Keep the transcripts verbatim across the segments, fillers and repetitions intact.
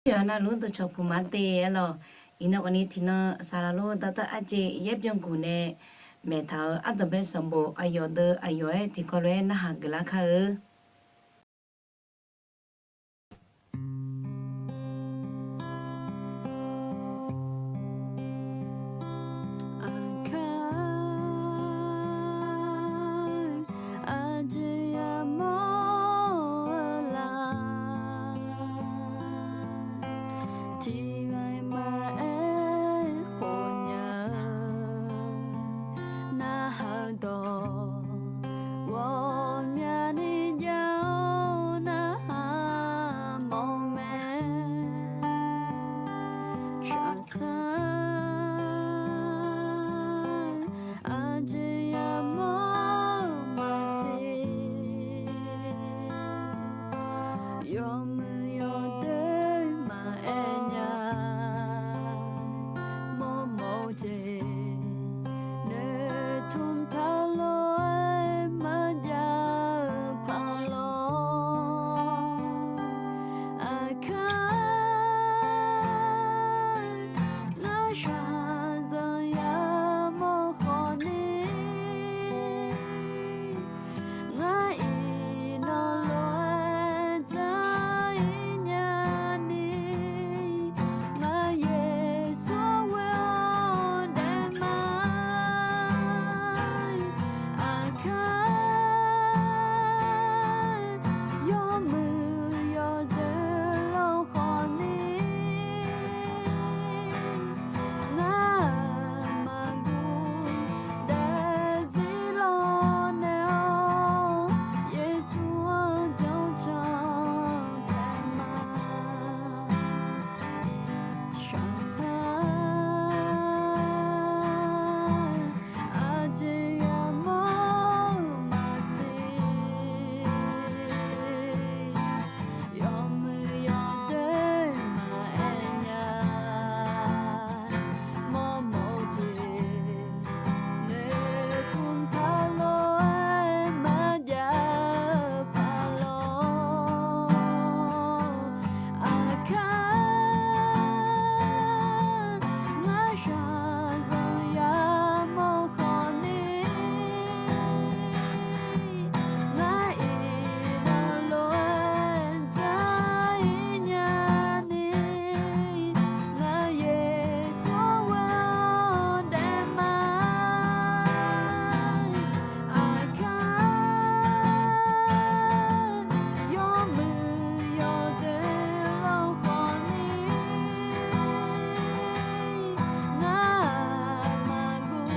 Yawqha navluf dawqcawq puq ma te-aer lawq. Iqnan khawfni tiqnan saqlaq lor dawrtawv arjeq yaer byanguq nae maeqtaq-euq ardanqbae sanqbof aqyawf deuv aqyawf-aer tiqkawv lof-aer narhaq geuflar kar-eu. Aqkar, aqjeq yamawr-eu la, tiqghaq maqaer khofnya-eu narhaq dawq ghawqmyani jav-awr narhaq mawf mae. Shaqsar aqjeq yamawr-eu maqsiq, yawmuiq yawdoer maqaer nya. Mawrmawf-eu jeq noeqtmq taqlof-aer maqjav-eu paq lawr. Aqkar, ngar shaqzanq yamawr khawfni, ngar iqnan lof-aer dzar-ir nyani, ngar Yeqsur ghoe-awr daef ma. Aqkar, yawmuiq yawdoer lawr khawfni, ngar maqguv daefzir lawr naeq-awr, Yeqsur-anr janrcan taef ma. Shaqsar aqjeq yamawr-eu maqsiq, yawmuiq yawdoer maqaer nya. Mawrmawf-eu jeq noeqtmq taqlof-aer maqjav-eu paq lawr. Aqkar, ngar shaqzanq yamawr khawfni, ngar iqnan lof-aer dzar-ir nyani, ngar Yeqsur ghoe-awr daef ma. Aqkar, yawmuiq yawdoer lawr khawfni, ngar maqguv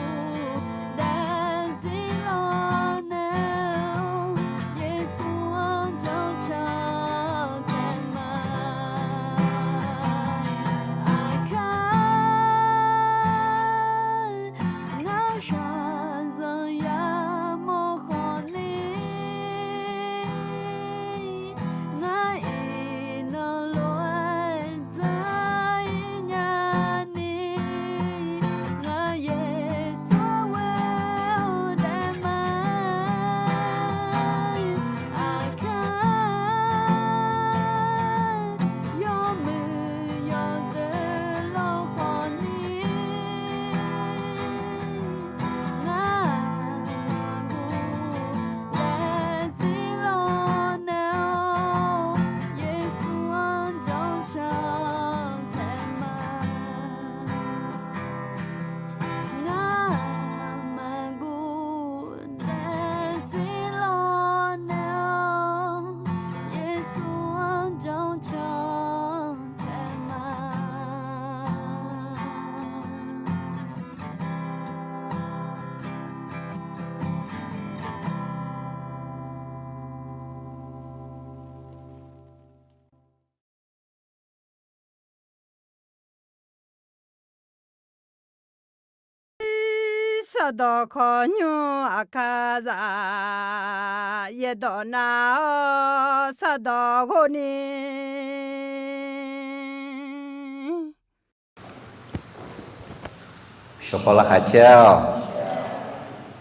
daefzir lawr naeq-awr, Yeqsur-anr janrcan taef ma. Aqkar, ngar shaqzanq yamawr khawfni, ngar iqnan lof-aer dzar-ir nyani, ngar Yeqsur ghoe-awr daef ma. Aqkar, yawmuiq yawdoer lawr khawfni, ngar maqguv daefzir lawr naeq-awr, Yeqsur-anr janrcan taef ma. Ngar maqguv daefzir lawr naeq-awr, Yeqsur-anr janrcan taef ma. Sardawq kawqnymr aqkar zaq, yaerdawq nav-awr sardawq ghov ni. Shawqkawv laqkhaq caer-awq.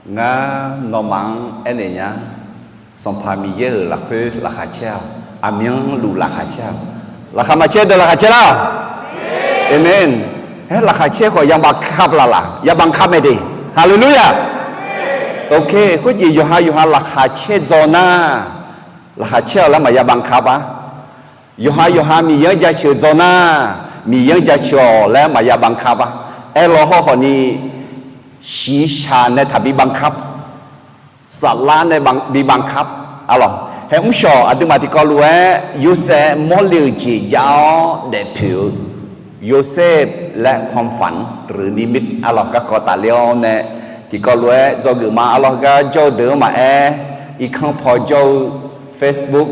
Ngar nawmaf-anr aernaeq nya. Sanqpaq Miqyaer-euq lafkhoer laqkhaq caer-awq. Aqmyanluf laqkhaq caer-awq. Laqkhaq maqcaer deuq laqkhaq caer lar-awq. Aqmen. Aer, laqkhaq caer khawf ยังบังคับ laf laf, ยังบังคับ mae de. Haleluya. Oke, khoerjeq yawqha yawqha laqkhaq caer dzaw nar, laqkhaq caer-awq laer maq ยังบังคับ ar. Yawqha yawqha Miqyaer-anr jaceuq dzaw nar, Miqyaer-anr jaceuq-awq laer maq ยังบังคับ ar. Aerlawr hawrkhawf ni, shiqshaq nae taqbi บังคับ, saflar nae bi บังคับ arlawq. Hae mrshawq aqduimaf tiqkawv lof-aer Yorsaev mawrle-euq jeq jav-awr daefpoeq-eu, Yorsaev laer ความฝัน หรือนิมิต arlawq garkawv tafler-awr nae, tiqkawv lof-aer dzawgeuf ma arlawq. Heugar jawr-eu deuq-anr maqaer, irkanr paw jawr-eu, Facebook,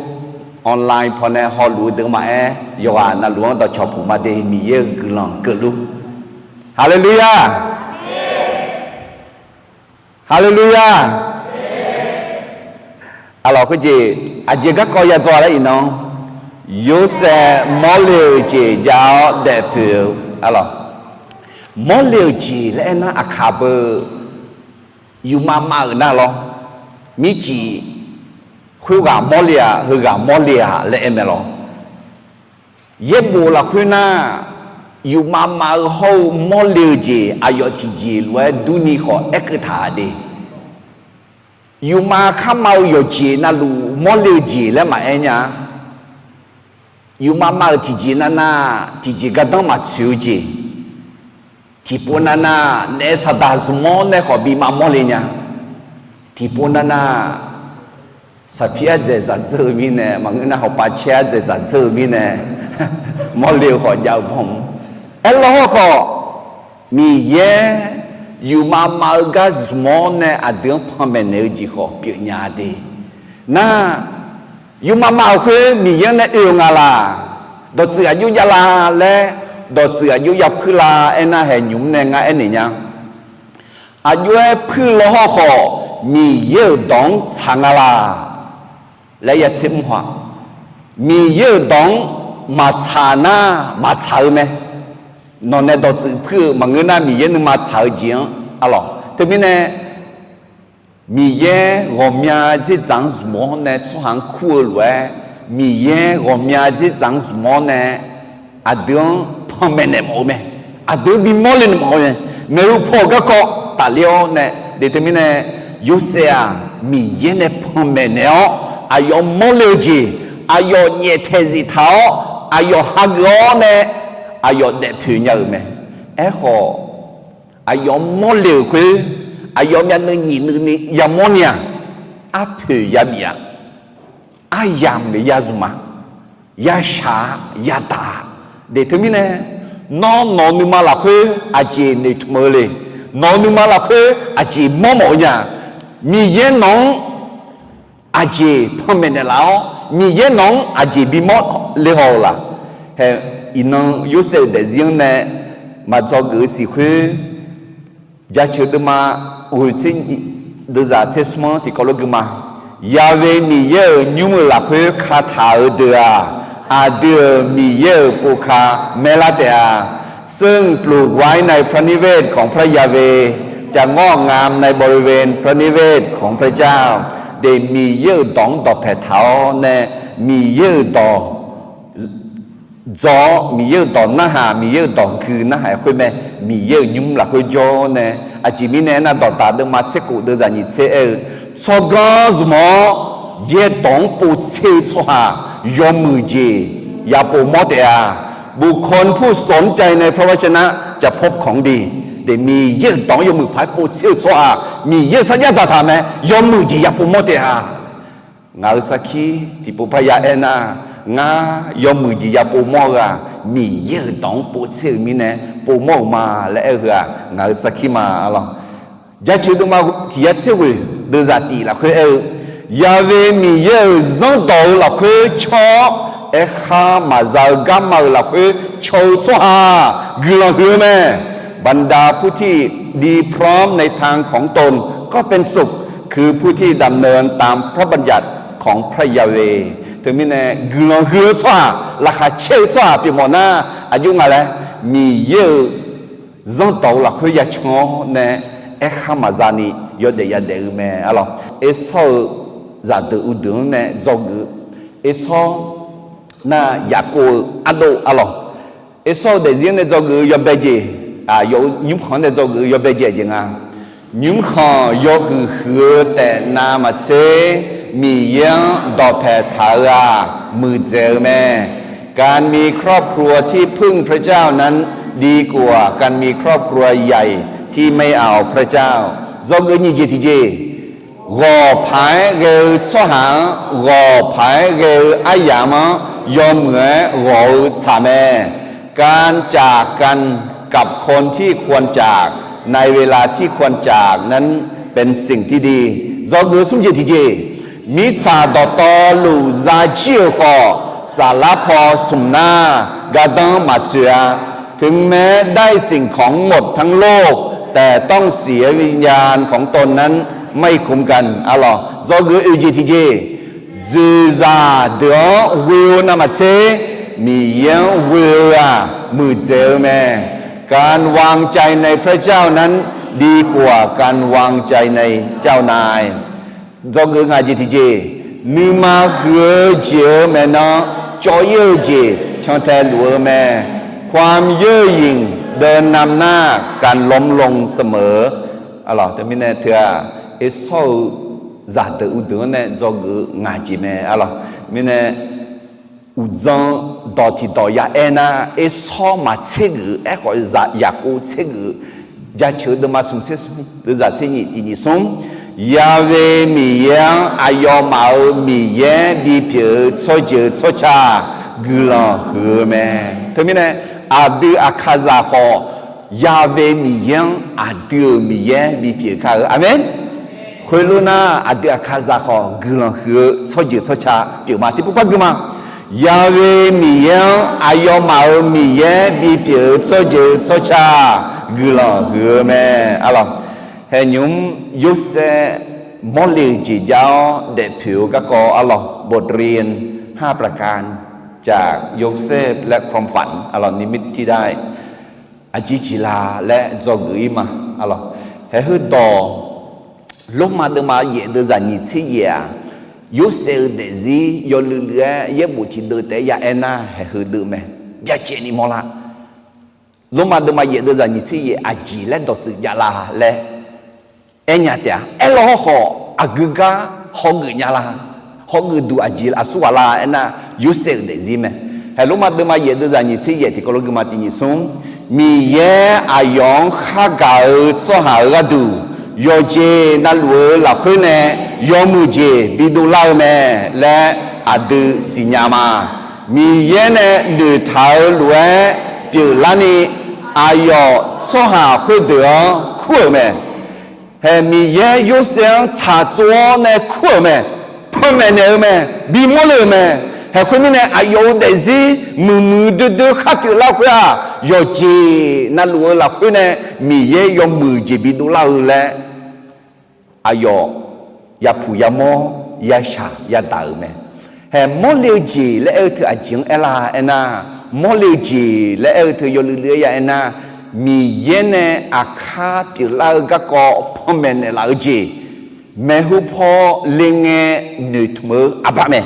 online paw nae hawluf-eu deuq-anr maqaer, yawqghaq navluf-anr dawqcawq puq ma de. Miqyaer-euq guiqlanq keuvluf. Haleluya. Haleluya. Arlawq, khoerjeq aqjeq garkawv ya dzaw laer iqnan, Yorsaev mawrle-euq jeq jav-awr daefpoeq-eu, arlawq, mawrle-euq jeq laer aernar aqkaq beu, yufmav mav-euq nar lawr, mircif khoerghaq mawrle-aq, heughaq mawrle-aq laer aer mae lawr. Yaerbof lafkhoer nar, yufmav mav-eu hawr-eu mawrle-eu jeq aqyawf tiqjeq lof-aer durni khawf aerkeuv taq de. Yufmav kharmav-eu yawqjeq navluf mawrle-eu jeq laer maqaer nya-a. Yufmav mav-euq tiqjeq navnav tiqjeq gardanr maqtsoeq-eu jeq, tiqpov navnav naef saqdaq zmq-awr nae khawf bi mav mawrle nya. Tiqpov navnav saqpir ardzaeq dzaqdzeur-eu mirnae, maqngeur nar hawpav caer ardzaeq dzaqdzeur-eu mirnae, mawrle-eu khawf jav-eu bawm. Aerlawr hawrkhawf, Miqyaer yufmav mav-eu gar zmq-awr nae aqdui-anr panmaeq naeq-eu jeq khawf pyeufnya de. Nar, yufmav mav-euq khoer Miqyaer-anr nae oe-eu nga laq, dawqtsuif aqjox jav la laer, dawqtsuif aqjox ya puir la aernar, haeq nymq-mr nae ngar aernaeq nya. Aqjox-aer puir lawr hawrkhawf, Miqyaer-euq dawq-anr tsaq nga laq laer ya tser mr haw-aq. Miqyaer-euq dawq-anr maqtsaq nar maqtsaq-eu mae. Nawq nae dawqtsuif puir-eu maqngeur nar, Miqyaer nuima tsaq-eu jeq-anr arlawq. Teumirnae, Miqyaer ghawqmya dzerdzaq-anr zmq-awr nae tsawrhaq-anr kur-eu lof-aer, Miqyaer ghawqmya dzerdzaq-anr zmq-awr nae aqdui-anr panmaeq naeq mawf-eu mae. Aqdui-anr bimawr le naeq mawf-eu mae. Maeqhu paw-euq garkawv tafler-awr nae, de teumirnae, Yorsaev-aq Miqyaer nae panmaeq naeq-awr, aqyawf mawrle-eu jeq, aqyawf nyaeftaeq zif taq-awr, aqyawf hageuf-awr nae, aqyawf daefpoeq nya-euq mae. Aerkhawf, aqyawf mawrle-euq khoer, aqyawf myavnuiv nyiq nuiv ni yamawr ni-aq, arpoeq yabif-a, aryamq ya zmq-a, yashaq-a, yadaq-a. De teumirnae, nawr nawq-eu nuima lafkhoer aqjeq noeqtmq-eu le? Nawq-eu nuima lafkhoer aqjeq mawr mawf-eu nya? Miqyaer nawq-anr aqjeq panmaeq naeqlaf-awr, Miqyaer nawq-anr aqjeq bimawr le haw-eu laq? Hae, iqnan Yorsaev-euq daefzir-anr nae maqdzawgeuf-eu siq khoer, Jaceuq deuvma ghoeq tser nyiq, deuvzaq tser smr-anr tiqkawv lof gui ma. Yaqve Miqyaer-euq nymr-euq lafkhoer kataq-eu deuq-aq, aqdui-euq Miqyaer-euq pov ka maerlar taef-a. ซึ่งปลูกไว้ในพระนิเวศของพระยาเวห์ จะงอกงามในบริเวณพระนิเวศของพระเจ้า de Miqyaer-euq dawq-anr dawqpaeq taq-awr nae, Miqyaer-euq dawq dzaw-awr, Miqyaer-euq dawq narhaq, Miqyaer-euq dawq gui narhaq-aer khoer mae. Miqyaer-euq nymr lafkhoer jawr-awr nae, aqjeq mirnae aernar, dawqdaq deuvma tser khof deuvzaq nyiq tser aer-eu, tsawrganr zmq-awr yaerdawq-anr povtser-eu tsawrhaq yawmuiq jeq yapovmawr taef-a. บุคคลผู้สนใจในพระวจนะจะพบของดี de Miqyaer-euq dawq-anr yawmuiq paq-aer povtser-eu tsawrhaq Miqyaer-euq sarjax dzaqtaq mae. Yawmuiq jeq yapovmawr taef-a. Ngaq-euq sarkir tiqpov parya aernar, ngar yawmuiq jeq yapovmawr-eu-aq, Miqyaer-euq dawq-anr povtser-euq mirnae povmawr-euq ma laer aer-eu heu-aq, ngaq-euq sarkir ma lawq. Jaceuq deuvma tiq yar tser ghoeq deuvzaq tif lafkhoer aer-eu, Yaqve Miqyaer-euq zanrdawq-eu lafkhoer caw-awr, aerkhar maqza-eu garma-euq lafkhoer caw-eu tsawrhaq guiqlanq huiq-eu mae. บรรดาผู้ที่ดีพร้อมในทางของตนก็เป็นสุข คือผู้ที่ดำเนินตามพระบัญญัติของพระยาเวห์ Teumirnae guiqlanq huiq-eu tsawrhaq, laqkhaq caer-eu tsawrhaq pyeufmawf nar, aqjox nga laer, Miqyaer-euq zanrdawq-eu lafkhoer yacan-awr nae, aerkhar maqza ni yawdaef yadaef-eu mae. Arlawq, Ersawr-eu zaqdeuq uqdeuq-anr nae dzawgeuf-eu, Ersawr Nar Yaqkov-eu ardov arlawq, Ersawr-eu daefzir-anr nae dzawgeuf-eu yawbae jeq, yawf-eu nymrkhanq-anr nae dzawgeuf-eu yawbae jeq aqjeq nga. Nymrkhanq yawhuiq huiq-eu taef navmaqtser, Miqyaer-anr dawqpaeq taq-eu-aq, muiqdzaeq-eu mae. การมีครอบครัวที่พึ่งพระเจ้านั้น ดีกว่าการมีครอบครัวใหญ่ที่ไม่เอาพระเจ้า Dzawgeuf nyiq jeq tiqjeq, ghawq paq-aer ghae-eu tsawrhaq-anr ghawq paq-aer ghae-eu aryamq-anr yawmuiq-aer ghawq-eu tsaq mae. การจากกันกับคนที่ควรจากในเวลาที่ควรจากนั้นเป็นสิ่งที่ดี Dzawgeuf smr jeq tiqjeq, mirtsaq dawqtawvluf zajir-euq khawf, saflar paw smq nar gardanr maqtsoeq-a. ถึงแม้ได้สิ่งของหมดทั้งโลก แต่ต้องเสียวิญญาณของตนนั้นไม่คุ้มกัน Arlawq, dzawgeuf oeq jeq tiqjeq, dzoeqzaq deuq-anr ghoe-eu navmaqtser, Miqyaer-anr ghoe-eu-aq muiqdzaeq-eu mae. การวางใจในพระเจ้านั้นดีกว่าการวางใจในเจ้านาย Dzawgeuf ngaq jeq tiqjeq, nuima huiq-eu jeq-euq maeqnan cawv-ir-eu jeq cantae luf-eu mae. ความเย่อหยิ่งเดินนำหน้าการล้มลงเสมอ Arlawq, teumirnae teu-aq, Ersawr-eu zaqdeuq uqdeuq-anr nae dzawgeuf-eu ngaq jeq mae. Arlawq, mirnae uqdzan dawq tiqdawq ya aer nar, Ersawr maqtser geuf-eu aerkhawf, zaq Yaqkov tser geuf-eu, Jaceuq-eu deuvma smq tser smr, deuvzaq tser nyiq tiq nyiq smr, Ya'we Miqyaer-anr aqyawfmaf-euq Miqyaer bipyeuf-eu tsawrjeuq tsawrca guiqlanq huiq-eu mae. Teumirnae aqdui aqkaqzaq khawf, Ya'we Miqyaer-anr aqdui-euq Miqyaer bipyeuf kar-eu. Aqmeq. Khoerlof nar, aqdui aqkaqzaq khawf guiqlanq huiq-eu tsawrjeuq tsawrca pyeuf ma, tiqpov par gui ma. Ya'we Miqyaer-anr aqyawfmaf-euq Miqyaer bipyeuf-eu tsawrjeuq tsawrca guiqlanq huiq-eu mae. Arlawq, haeqnymr Yorsaev mawrle-eu jeq jar-awr daefpoeq-eu garkawv arlawq, บทเรียนห้าประการจากโยเซฟและความฝัน arlawq, นิมิตที่ได้ aqjeq jeq la laer dzawgeuf-ir ma. Arlawq, haeq heudawq Lormav deuvma yaef deuvzaq nyiq tser yaef-aq, Yorsaev-euq daefzir yawluiv luiv-aer yaerbof tiqdeuv taef-aer ya aer nar, haeq heudeuv mae. Byacaevni mawrlar. Lormav deuvma yaef deuvzaq nyiq tser yaef aqjeq laer dawqtsuif javlar laer aernya taef-a. Aerlawr khawf aqgeu gar hawgeuf nya la, hawgeuf duq aqjeq aqsur ghaq la aernar, Yorsaev-euq daefzir mae. Haeq Lormav deuvma yaef deuvzaq nyiq tser yaef tiqkawv lof gui ma, tiq nyiq smr, Miqyaer aqyawf-anr khargaq-eu tsawrhaq-euq gharduq, yawqjeq navluf-eu lafkhoer nae yawmuiq jeq bidov lar-eu mae laer aqdui siqnya ma. Miqyaer nae noeqtaq-eu lof-aer pyeuflarni, aqyawf tsawrhaq khoerdeuq-anr kur-euq mae. Haeq Miqyaer Yorsaev-anr tsaqtsov-awr nae kur-euq mae. Panmaeq naeq-eu mae. Bimawr le-euq mae. Haeq khoermirnae aqyawf-euq daefzir muiqmuiq doer doer khar pyeuflar khoer-aq, yawqjeq navluf-eu lafkhoer nae Miqyaer yawmuiq jeq bidov lar-eu laer aqyawf yapuq yamawr yashaq yadaq-euq mae. Haeq mawrle-eu jeq laer aer-eu teu aqjeq-anr aerlar aernar, mawrle-eu jeq laer aer-eu teu yawluiv luiv-aer ya aernar, Miqyaer nae aqkar pyeuflar-eu garkawv panmaeq naeqlaf-eu jeq, maeqhu paw le ngae noeqtmq-eu aqbar mae.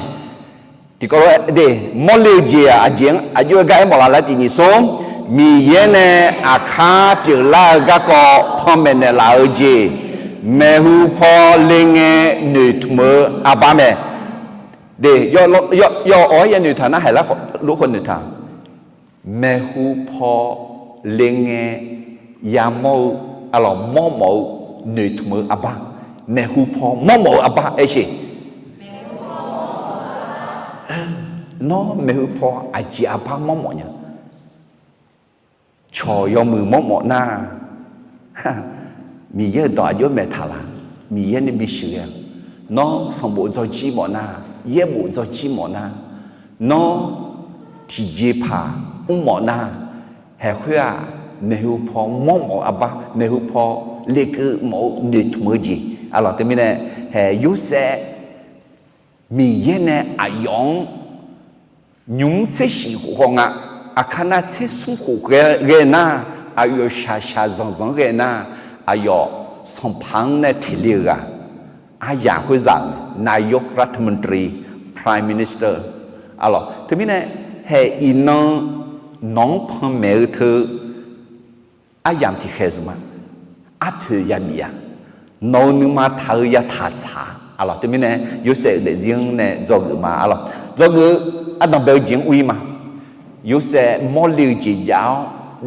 Tiqkawv lof-aer de, mawrle-eu jeq-aq aqjeq-anr aqjox-aer gar aermawf laf laer tiq nyiq smr, Miqyaer nae aqkar pyeuflar-eu garkawv panmaeq naeqlaf-eu jeq, maeqhu paw le ngae noeqtmq-eu aqbar mae. De, yawf awq-aer yanoeq taq nar, haiq lar luf khawf noeqtaq. Maeqhu paw le ngae yamawr-eu, arlawq, mawrmawf-eu noeqtmq-eu aqbar. Maeqhu paw mawrmawf-eu aqbar aer sheq. Nawr maeqhu paw aqjeq aqbar mawrmawf nya? Cawq yawmuiq mawrmawf nar, Miqyaer-euq dawq aqjox maeq taq laq? Miqyaer nae bisheuq-a. Nawr sanqbof dzawjir mawf nar, yaerbof dzawjir mawf nar, nawr tiqjeqpaq mrmawf nar, haeq khoer-aq, maeqhu paw mawrmawf-eu aqbar, maeqhu paw lekeuv mawf-eu noeqtmq-eu jeq. Arlawq, teumirnae haeq Yorsaev Miqyaer nae aqyawf-anr nymq-mr tser shif khof khawf nga, aqkar nar tser smr khof ghae nar, aqyawf shaqshaq zanqzanq-anr ghae nar, aqyawf sanqpaq-anr nae teq le-eu ghaq, aryaq khoerzaq, นายกรัฐมนตรี, Prime Minister, Arlawq, teumirnae, haeq iqnan nawq-anr panmaeq-eu teu aryamq tiqkhaeq zmq-a. Arpoeq yabif-a. Nawq-euq nuima taq-eu yataq tsaq-a. Arlawq, teumirnae, Yorsaev-euq daefzir-anr nae dzawgeuf ma. Arlawq, dzawgeuf-eu ardanqbae-eu jeq-anr ur-ir ma. Yorsaev mawrle-eu jeq jav-awr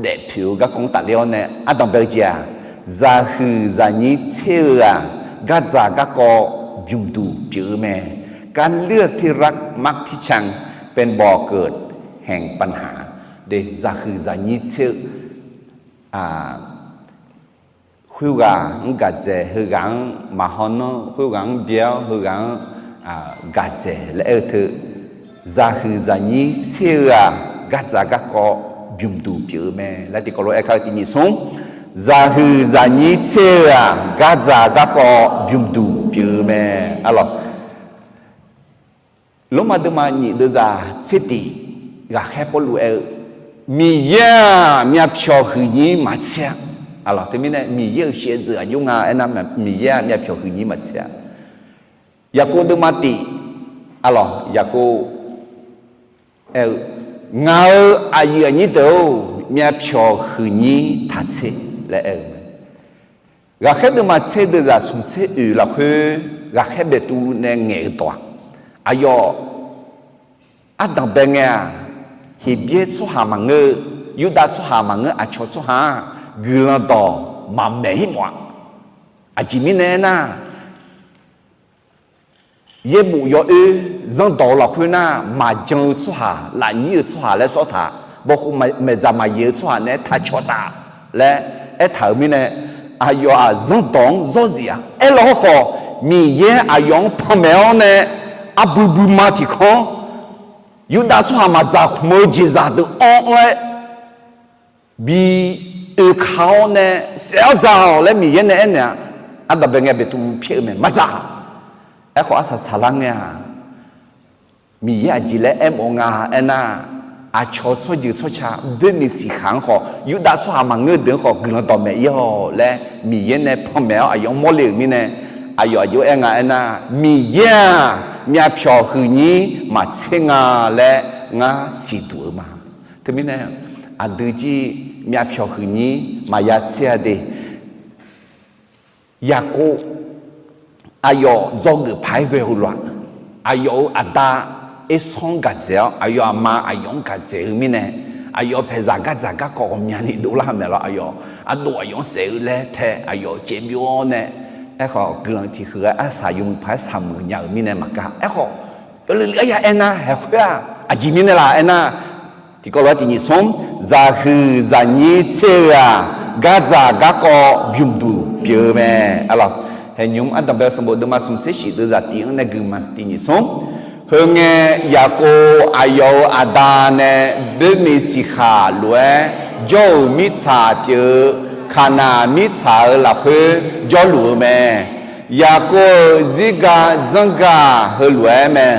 daefpoeq-eu garkawv-anr tafler-awr nae ardanqbae-eu jeq-aq, zaqhuiq zaqnyir tser-eu-aq, gardzaq garkawv bymqduq pyeuf-eu mae. การเลือกที่รักมักที่ชังเป็นบ่อเกิดแห่งปัญหา de, zaqhuiq zaqnyir tser-eu khoerghaq-anr gaqdzaeq, heughaq-anr maqhaw nanr, khoerghaq-anr byaer-awr heughaq-anr gaqdzaeq laer aer-eu teu, zaqhuiq zaqnyir tser-eu-aq, gardzaq garkawv bymqduq pyeuf-eu mae laer tiqkawv lof-aer kar-eu tiq nyiq smr. Zaqhuiq zaqnyir tser-eu-aq, gardzaq garkawv bymqduq pyeuf-eu mae. Arlawq, Lormav deuvma nyiq deuvzaq tser tiq, ghaqkhaer Pawrluv aer-eu, Miqyaer-aq myavpyawq huiqnyir maqtser-a. Arlawq, teumirnae Miqyaer-euq shaevdzeuf aqjox nga aernar, Miqyaer-aq myavpyawq huiqnyir maqtser-a. Yaqkov deuvma tiq, arlawq, Yaqkov aer-eu, Ngaq-euq aqyuif aqnyir deuq-or, myavpyawq huiqnyir taqtser laer aer-eu mae. Ghaqkhaer deuvma tser deuvzaq smq tser oeq lafkhoer ghaqkhaer Beqtuvluv nae ngaeq-eu dawq-aq, aqyawf ardanqbae ngae-aq, Heqbyaer tsawrhaq maqngeur-eu, Yurdav tsawrhaq maqngeur, aqcawq tsawrhaq-aq, guiqlanq dawq maqmaeq-ir mawf-a. Aqjeq mirnae aernar, yaerbof yawoer zanrdawq-eu lafkhoer nar, maqjan-eu tsawrhaq, lafnyir-eu tsawrhaq laer sawr taq, bawkhov maeqdzaq maqyaeq-eu tsawrhaq naeq-aer taqcawq taf laer aertaq-euq mirnae, aqyawf-aq zanrdawq-anr zawrzif-a. Aerlaw hawrkhawf, Miqyaer aqyawf-anr panmaeq-awr nae arbui buima tiqkanr, Yurdav tsawrhaq maqdzaq khmq-eu jeqzaq deuq anr-anr-aer bi oeka-awr nae saef-awr dzaq-awq laer Miqyaer nae aernaeq-a. Ardanqbae ngae Beqtuvluv pyaer-eu mae, maqdzaq. Aerkhawf, arsaq saqlar ngae-aq, Miqyaer aqjeq laer aermawf nga aernar, aqcawq tsawrjeuq tsawrca boermiq siqkhaq-anr khawf, Yurdav tsawrhaq maqngeur deuq-anr khawf guiqlanq dawqmaeq-ir-awq laer Miqyaer nae panmaeq-awr aqyawf-anr mawrle-euq mirnae, aqyawf aqjox-aer nga aernar, Miqyaer-aq myavpyawq huiqnyir maqtser nga laer ngar siqduq-eu ma. Teumirnae, aqdui jir myavpyawq huiqnyir maqya tser-a de. Yaqkov aqyawf dzawgeuf paq-aer ghae-eu lof-aq, aqyawf-euq aqda Ersanr-anr gaqdzaeq-awr, aqyawf aqma aqyawf-anr gaqdzaeq-eu mirnae, aqyawf paeqzaq gardzaq garkawv ghawqmyani dovlar-eu mae lawr. Aqyawf ardov aqyawf-anr saef-eu laer tae aqyawf caevbyov-awr nae, aerkhawf guiqlanq tiqhuiq-aer arsaq yawmuiq paq-aer saqmuiq nya-euq mirnae maqkar. Aerkhawf, yawlui lef-aer ya aernar, haeqkhoer-aq aqjeq mirnae laf aernar, tiqkawv lof-aer tiq nyiq smr, zaqhuiq zaqnyir tser-eu-aq, gardzaq garkawv bymqduq pyeuf-eu mae. Arlawq, haeqnymr ardanqbae sanqbof deuvma smq tser shif deuvzaq tiq-anr nae gui ma. Tiq nyiq smr, heungae Yaqkov aqyawf-euq aqda nae boermiq siqkhaq lof-aer jawr-euq mirtsaq pyeuf-eu Kaqnaq mirtsaq-euq lafkhoer jawrluf-eu mae. Yaqkov-euq zirga dzanrgaq heulof-aer mae.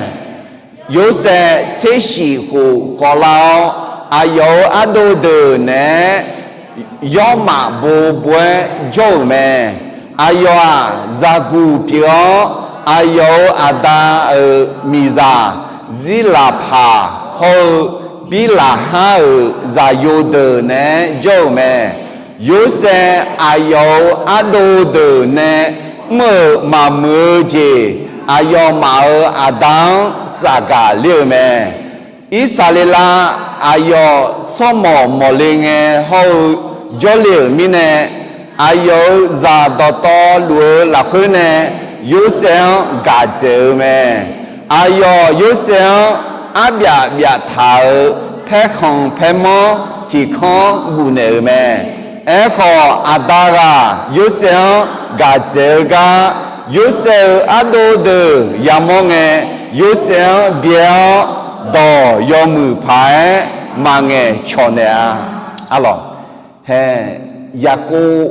Yorsaev tser shif khof khawvlar-awr, aqyawf-euq ardov deuq naeq-aer yawrmaf bobo-aer jawr-euq mae. Aqyawf-aq, zaqguq pyeuf-awr, aqyawf-euq aqda-euq miqzaq Zirlaqpaq hawr-eu Birlaqhar-euq zaqyo deuq naeq-aer jawr-euq mae. Yorsaev aqyawf-euq ardov deuq nae mr-euq maqmuiq-eu jeq, aqyawfmaf-euq aqda-anr tsafgaq ler-eu mae. Irsaqleqlav aqyawf tsawrmawq mawqle ngae hawr-eu jawrle-euq mirnae, aqyawf-euq zaq dawqtawvluf-eu lafkhoer nae Yorsaev-anr gaq dzaeq-eu mae. Aqyawf Yorsaev-anr arbyaf byaf taq-euq paerkhanq paermanr tiq kanr guf naeq-euq mae. Aerkhawf, aqda ghaq Yorsaev-anr gaq dzaeq-eu gar, Yorsaev-euq ardov deuq yamawr ngae, Yorsaev-anr byae-awr dawq yawmuiq paq-aer maqngaeq cawq naeq-a. Arlawq, hae, Yaqkov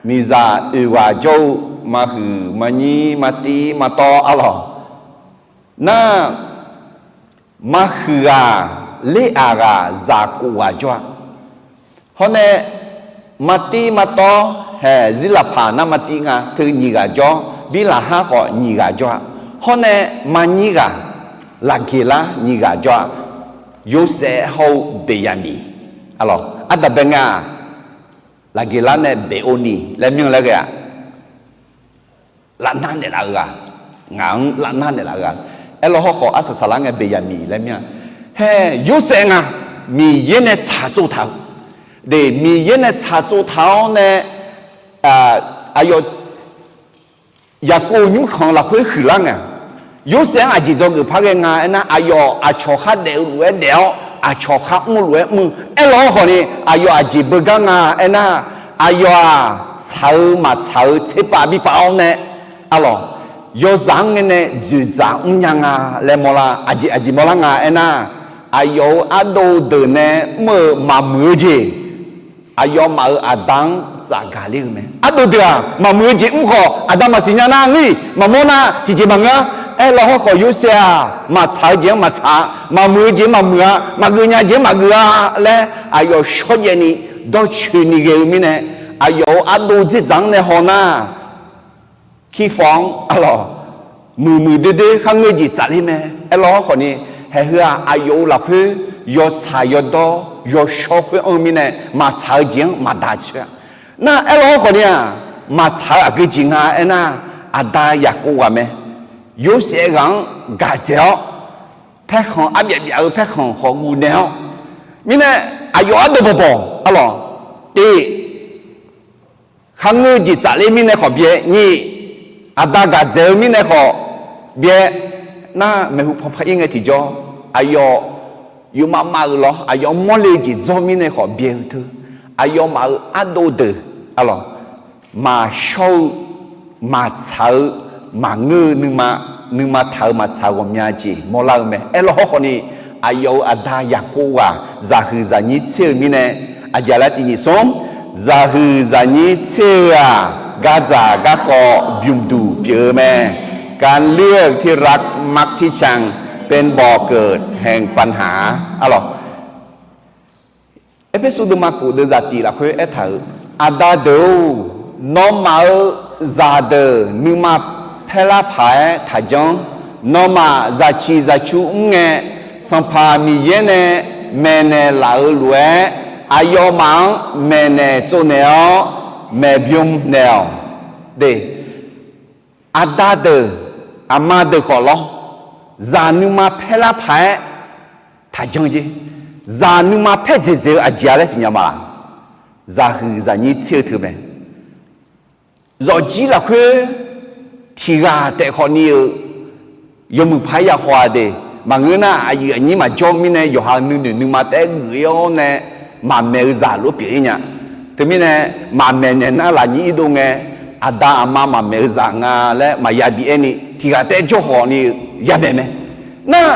miqzaq oeq ghaq jawr-eu maqhuiq maqnyir maqtiv maqtawv arlawq. Nar, maqhuiq ghaq ler aq ghaq zaq kof ghaq jawr-a. Hawr nae, maqtiv maqtawv hae Zirlaqpaq nar maqtiv nga teu nyiq ghaq jawr, Birlaqhar khawf nyiq ghaq jawr-a. Hawr nae, maqnyir ghaq Laqgeqlar nyiq ghaq jawr-aq, Yorsaev hawr-eu Beqyaqmiq. Arlawq, ardanqbae nga-aq, Laqgeqlar nae Beqovni laer myanr laer ghae-aq, lavnar naeqlaf-eu ghaq, ngaq-anr lavnar naeqlaf-eu ghaq. Aerlawr hawrkhawf arsaq saqlar ngae Beqyaqmiq laer myanr-a. Hae, Yorsaev nga, Miqyaer nae tsaq tsov taq-eu, de, Miqyaer nae tsaq tsov taq-awr nae, aqyawf Yaqkov nymrkhanq lafkhoer huiqlar ngae, Yorsaev-anr aqjeq dzawgeuf par ghae nga aernar, aqyawf aqcawq khar daef-eu lof-aer daef-awr, aqcawq khar mr-eu lof-aer mr-eu. Aerlawr hawrkhawf ni, aqyawf aqjeq beugar nga aernar, aqyawf-aq, tsaq-eu maqtsaq-eu tserpav bi pav-awr nae, arlawq, yawzaq-anr ngae nae dzoeqdzaq mrnya nga laer mawrlar. Aqjeq aqjeq mawrlar nga aernar, aqyawf-euq ardov deuq nae mr-eu maqmuiq-eu jeq, aqyawfmaf-euq aqda-anr tsafgaq ler-eu mae. Ardov deuq-aq, maqmuiq-eu jeq mr khawf, aqda maqsiq nya nar ngeur-iq maqmawr nar tiqjeq maqngeur-a. Aerlawr hawrkhawf Yorsaev-aq, maqtsaq-eu jeq-anr maqtsaq-a, maqmuiq-eu jeq-anr maqmuiq-a, maqgeuf nya jeq-anr maqgeuf-a laer, aqyawf shawrjaev ni dawrcoeni ghae-eu mirnae, aqyawf-euq ardov dzerdzaq-anr nae haw nar, Kirfawf-anr arlawq, muiqmuiq doerdoer kharngeur jeq tsafler mae. Aerlawr hawrkhawf ni, haeq heu-aq, aqyawf-euq lafkhoer yawtsaq yawdawr yawshawr khoer anr-eu mirnae, maqtsaq-eu jeq-anr maqdaq coer-a. Nar aerlawr hawrkhawf ni-aq, maqtsaq-eu aqgeu jeq nga aernar, aqda Yaqkov ghaq mae. Yorsaev ghaq-anr gaqdzaeq-awr, paerkhanq arbyaf byaf-eu paerkhanq khawf guvnaeq-awr, mirnae aqyawf ardov bawqbawq arlawq, te kharngeur jeq tsafler mirnae khawf byae nyiq, aqda gaqdzaeq-eu mirnae khawf byae nar, maeqhu paw par ir ngae tiqjawr, aqyawf yufmav mav-euq lawr, aqyawf mawrle jeq dzawr mirnae khawf byae-eu teu, aqyawfmaf-euq ardov deuq arlawq, maqshawr-eu, maqtsaq-eu, maqngeur-eu nuima, nuima taq-eu maqtsaq ghawqmya jeq mawrlar-eu mae. Aerlawr hawrkhawf ni, aqyawf-euq aqda Yaqkov ghaq zaqhuiq zaqnyir tser-eu mirnae, aqjeq laer tiq nyiq smr, zaqhuiq zaqnyir tser-eu-aq, gardzaq garkawv bymqduq pyeuf-eu mae. การเลือกที่รักมักที่ชังเป็นบ่อเกิดแห่งปัญหา arlawq. Erpersu deuvma kof deuvzaq tiq lafkhoer aertaq-euq, Aqda deuq-or, nawmaf-euq zaqdeuq nuima paerlar paq-aer taqjanr. Nawmaf zaqciq zaqcu mr ngae, Sanqpaq Miqyaer nae maeqnaeq laf-euq lof-aer, aqyawfmaf-anr maeqnaeq tsovnaeq-awr maeqbym naeq-awq. De, aqda deuq, aqma deuq khawf lawr, zaq nuima paerlar paq-aer taqjanr jer. Zaq nuima paer dzaeqdzaeq-eu aqjeq-a laer siqnya ma laq? Zaqhuiq zaqnyir tser-eu teu mae. Zawqjir lafkhoer tiq ghaq taef khawf ni-euq yawmuiq paq-aer ya haw-a de. Maqngeur nar, aqyuif aqnyir maqjawr mirnae, yawqha-euq nuinoeq nuima taef-aer geuf-ir-awr nae, maqmaeq-eu zaq lof pyeuf-ir nya. Teumirnae, maqmaeq naeq nar lafnyir irdov ngae, aqda aqma maqmaeq-eu zaq nga laer maqya bi aer ni, tiq ghaq taef-aer jawr khawf ni-eu yamaeq mae. Nar,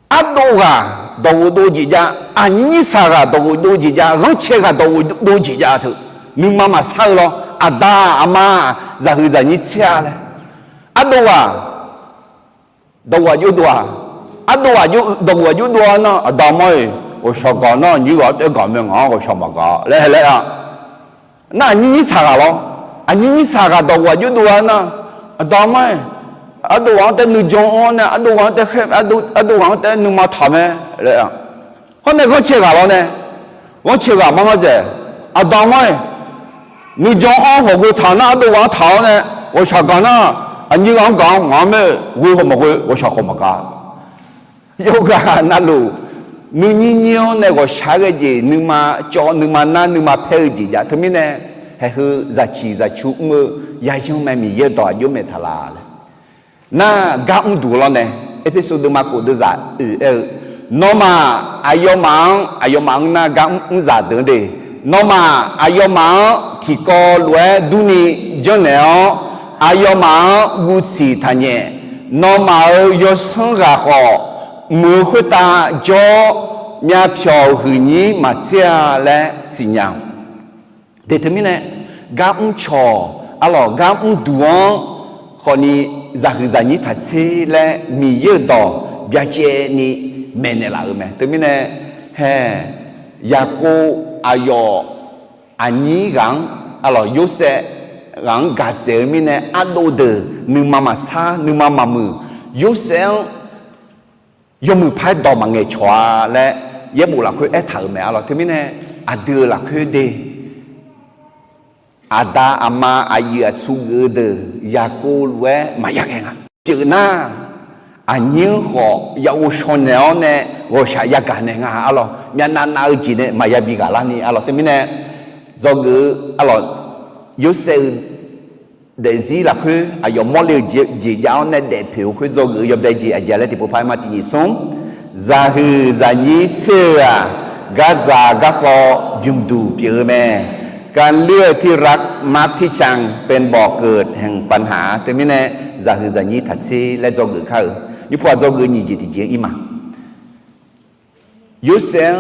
ardov ghaq dawqghof dov jeq jav, aqnyir nyir saq ghaq dawqghof dov jeq jav, ghanrcae ghaq dawqghof dov jeq jav teu, nuima maqsar-eu lawr, aqda aqma zaqhuiq zaqnyir tser-a laer. Ardov ghaq dawqghof aqjox dov-aq, ardov ghaq dawqghof aqjox dov-a nar, aqda aqma-iq, ghawqshaq gaq nar, aqnyir ghaq-anr taef-aer gaq mae, ngaq-anr ghawqshaq maqgaq laer hae laer-a. Nar aqnyir nyir saq ghaq lawr, aqnyir nyir saq ghaq dawqghof aqjox dov-a nar, aqda aqma-iq, ardov ghaq-anr taef-aer nuijan anr-awr nae, ardov ghaq-anr taef-aer, ardov ghaq-anr taef-aer nuima taq mae laer-a. Hawr nae ghanrcae ghaq lawr nae, ghanrcae ghaq mar mar dzaeq, aqda aqma-iq, nuijan anr hawq ghoe taq nar, ardov ghaq-anr taq-awr nae, ghawqshaq gaq nar, aqnyir ghaq-anr gaq-anr ngaq-anr mae, ghoe haw maqghoe, ghawqshaq khawf maqgaq. Yawqghaq navluf, nuinyir nyir-anr nae ghawqshaq-aer ghae jeq nuima cawv, nuima nar, nuima paer-eu jeq jav. Teumirnae, haeqheu zaqciq zaqcu mr-eu yayanr mae, Miqyaer-eu dawq aqjox maeq taq laf laer. Nar, gar mr duq lawr nae, Erpersu deuvma kof deuvzaq oeq aer-eu, nawmaf aqyawfmaf-anr, aqyawfmaf-anr nar gar mr zaq deuq-anr de, nawmaf aqyawfmaf-anr tiqkawv lof-aer durni janrnaeq-awr, aqyawfmaf-anr guvsiq taqnyaef. Nawmaf-euq yawsanr ghaq khawf, mq-euq khoertav jawr-awr, myavpyawq huiqnyir maqtser-a laer siqnya-awq. De teumirnae, gar mr cawq, arlawq gar mr duq-anr khawfni zaqhuiq zaqnyir taq tser laer Miqyaer-euq dawq byacaevni maeqnaeq laf-euq mae. Teumirnae, hae, Yaqkov aqyawf aqnyir ghaq-anr, arlawq Yorsaev ghaq-anr gaq dzaeq-eu mirnae ardov deuq nuima maqsar, nuima maqmuiq, Yorsaev-anr yawmuiq paq-aer dawq maqngaeq cawq-a laer yaerbof lafkhoer aertaq-euq mae arlawq. Teumirnae aqdui-euq lafkhoer de, aqda aqma aqyuif aqtsu geuf-eu deuq yaqkov lof-aer maqya ngae nga. Pyeuf nar, aqnyir khawf yaghovshaw naeq-awr nae ghawqshaq yagaq naeq nga arlawq. Myavnav nav-eu jeq nae maqya bi ghaq larni arlawq. Teumirnae dzawgeuf-eu arlawq, Yorsaev-eu daefzir lafkhoer aqyawf mawrle-eu jeq jav-awr nae daefpoeq-eu khoer dzawgeuf-eu yawbae jeq aqjeq laer tiqpov paq-aer ma tiqnyif smr. Zaqhuiq zaqnyir tser-eu-aq, gardzaq garkawv bymqduq pyeuf-eu mae. การเลือกที่รักมักที่ชังเป็นบ่อเกิดแห่งปัญหา Teumirnae zaqhuiq zaqnyir taqtser laer dzawgeuf kar-euq. Nymrpov-aq dzawgeuf nyiq jeq tiqjeq-anr ir ma. Yorsaev-anr,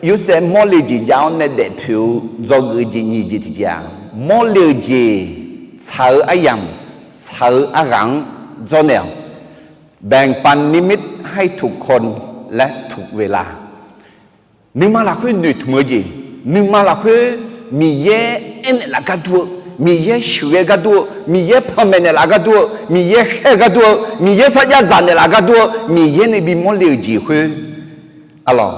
Yorsaev mawrle jeq jav-awr nae daefpoeq-eu dzawgeuf-eu jeq nyiq jeq tiqjeq-aq, mawrle-eu jeq tsaq-eu aryamq, tsaq-eu arghaq-anr dzawrnaeq-awq. แบ่งปันนิมิตให้ทุกคนและทุกเวลา Nuima lafkhoer noeqtmq-eu jeq, nuima lafkhoer Miqyaer aernaeq laf gar dur-eu, Miqyaer sheuqghae gar dur-eu, Miqyaer panmaeq naeqlaf gar dur-eu, Miqyaer khaer-eu gar dur-eu, Miqyaer sarjax dzaq naeqlaf gar dur-eu, Miqyaer nae bimawr le-euq jeq khoer, arlawq,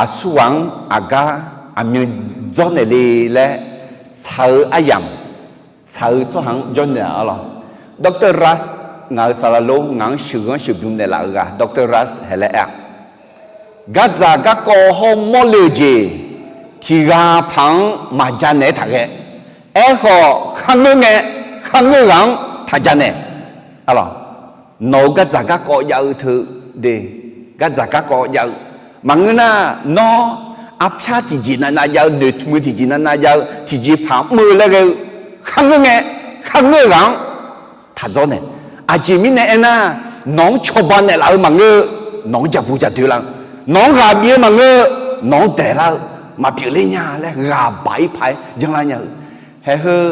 aqsurghaq-anr aqgar aqmyan dzawrnaeq le laer tsaq-eu aryamq, tsaq-eu tsawrhaq-anr jawrnaeq-a arlawq. Doctor Ras, ngaq-euq saqlaqlor ngaq-anr sheuqghanr sheuqbymr naeqlaf-eu ghaq Doctor Ras haeq laer aer-a, gardzaq garkawv hawr mawrle-eu jeq tiq ghaq paq-anr maqja naeq-aer taqghae. Aerkhawf kharngeur ngae, kharngeur ghaq-anr taqja naeq. Arlawq, nawq-euq gardzaq garkawv jav-eu teu de, gardzaq garkawv jav-eu maqngeur nar, nawr arpyar tiqjeq navnav jav-eu, noeqtmq-eu tiqjeq navnav jav-eu, tiqjeq paq mr-eu laer ghae-eu kharngeur ngae, kharngeur ghaq-anr taqdzawr naeq. Aqjeq mirnae aernar, nawq-anr cawba naeqlaf-eu maqngeur, nawq-anr jaqbu jaqdoe lar-eu, nawq-anr ghaq bif-eu maqngeur, nawq-anr daeqlar-eu maqpyeuf ler nya laer ghaq baq-ir paq-aer janrlar nya-eu. Haeqheu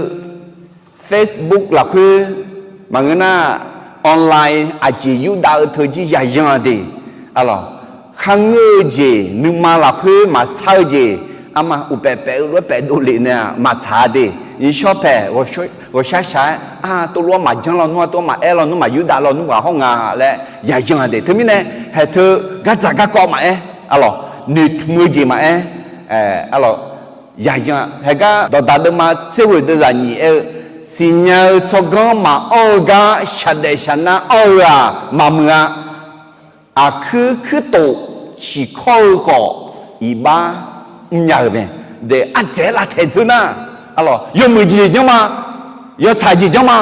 Facebook lafkhoer maqngeur nar, online aqjeq yurdav-eu teu jir yayan-a de. Arlawq, kharngeur-eu jeq nuima lafkhoer maqsar-eu jeq, arma uqpaef paef-eu lof-aer paef dovlef nae-aq maqtsaq-a de. Nyiqshawr paeq ghawqshar shaq-aer, a, tov lof-aer maqjanr lawnmr-a, tov-aer maqaer lawnmr, maqyurdav lawnmr ghaq hawr nga laer yayan-a de. Teumirnae haeqteu gardzaq garkawv maqaer, arlawq, noeqtmq-eu jeq maqaer, arlawq, yayan-a. Haeqgar dawqdaq deuvma tser ghoeq deuvzaq nyiq aer-eu, siqnya-eu tsawrganr maqanr-eu gar shaqdaef shaqnar anr-eu-aq maqmuiq-a. Aqkuir kuirtof ciqkawr-eu khawf iqbax mrnya-euq mae. Daef ardzaeq-aer lavtaeq dzeur nar, arlawq, yawmuiq jeq janr ma, yawtsaq jeq janr ma.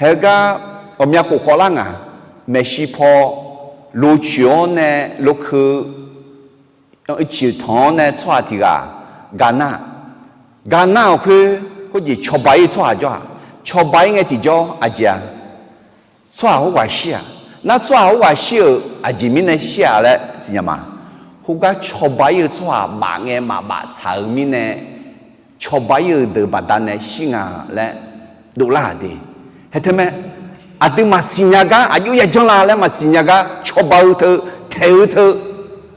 Haeqgar ghawqmya khof khawvlar ngaq, maeqshi paw locoeq-anr nae lokeu coeqtanq-anr nae tsawrhaq tiq ghaq ga nar, ga nar-euq khoer khoerjeq cawba-ir-eu tsawrhaq jawr-aq, cawba-ir ngae tiqjawr aqjeq-a, tsawrhaq khoerghaq shir-aq. Nar tsawrhaq khoerghaq shir-euq aqjeq mirnae shir-aq laer siqnya ma. Khoergar cawba-ir-eu tsawrhaq baf ngae maqbaf tsaq-eu mirnae, cawba-ir-eu deuq baqdanae shir nga laer dovlar-aq de. Haeq teu mae, aqduimaf siqnya gar aqjox yajanr la laer maqsiqnya gar cawba-eu teu, taeq-eu teu,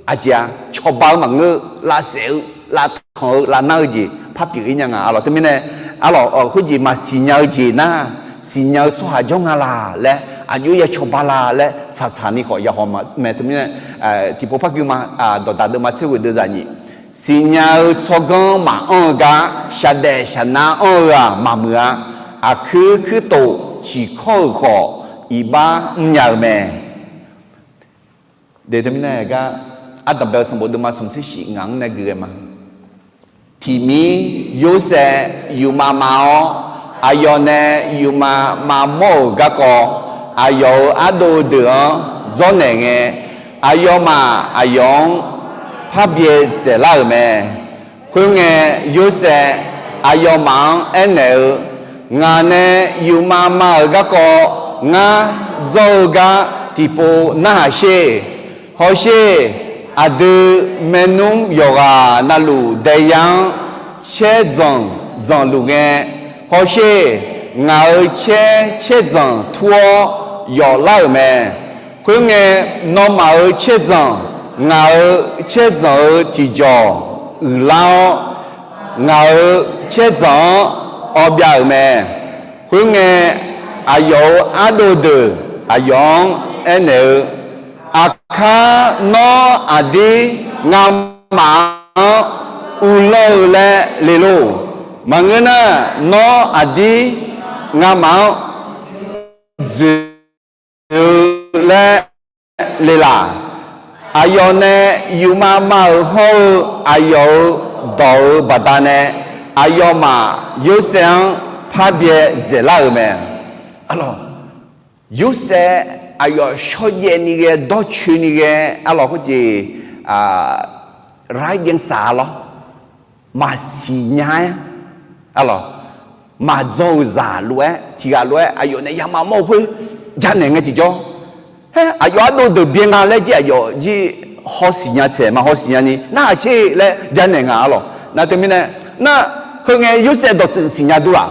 aqjeq-a, cawba-eu maqngeur-eu, lavsaef-eu, lavtanq-eu, lavnar-eu jeq par pyeuf-ir nya nga. Arlawq teumirnae, arlawq, khoerjeq maqsiqnya-eu jeq nar, siqnya-eu tsawrhaq jawr nga la laer, aqjox ya cawba la laer tsaqtsaq ni khawf yahaw ma mae. Teumirnae, tiqpov par gui ma, dawqdaq deuvma tser ghoeq deuvzaq nyiq, siqnya-eu tsawrganr maqanr-eu gar shaqdaef shaqnar anr-eu-aq maqmuiq-a. Aqkuir kuirtof ciqkawr-euq khawf iqbax mrnya-eu mae. Teumirnae gar, ardanqbae-eu sanqbof deuvma smq tser shif ngaq-anr nae gui ghae ma. Tiqmir Yorsaev yufmav mav-awr, aqyawf nae yufmav mavmawr-euq garkawv, aqyawf-euq ardov deuq-anr dzawrnaeq ngae, aqyawfmaf aqyawf-anr parbyae dzaeqlar-euq mae. Khoerngae, Yorsaev aqyawfmaf-anr aernaeq-eu, Ngaq nae yufmav mav-euq garkawv ngar dzawr-eu gar tiqpov narhaq sher. Hawsher, aqdui maernmr yawqghaq navluf daeyar-anr caer dzanq dzanqluf ngae, hawsher, ngaq-euq caer caer dzanq tur-awr yawflar-euq mae. Khoerngae, nawmaf-euq caer dzanq ngaq-euq caer dzanq-euq tiqjawq uiqlar-awr, ngaq-euq caer dzanq-anr awbyav-euq mae. Khoerngae, aqyawf-euq ardov deuq aqyawf-anr aernaeq-eu, Aqkar nawr aqdir ngamaf-anr uvlanr-eu laer le lor. Maqngeur nar, nawr aqdir ngamaf-anr dzoeq-eu laer le laq. Aqyawf nae yufmav mav-euq hawr-eu aqyawf-euq dawq-euq baqdanae, aqyawfmaf Yorsaev-anr parbyae dzaeqlar-euq mae. Arlawq, Yorsaev aqyawf shawrjaev ni ghae, dawrcoeni ghae, arlawq khoerjeq, raiq jaev saq lawr, maqsiq nya-aer, arlawq, maqdzawr-euq zaq lof-aer, tiq ghaq lof-aer aqyawf nae yamaf mawr-eu khoer janaeq ngae tiqjawr, haer aqyawf ardov deuq byae nga laer jir aqyawf jir hawsiq nya tsaeq ma, hawsiq nyani narhaq sher laer janaeq nga, arlawq. Nar teumirnae, nar, heu ngae Yorsaev dawqtsuif siqnya dur-aq?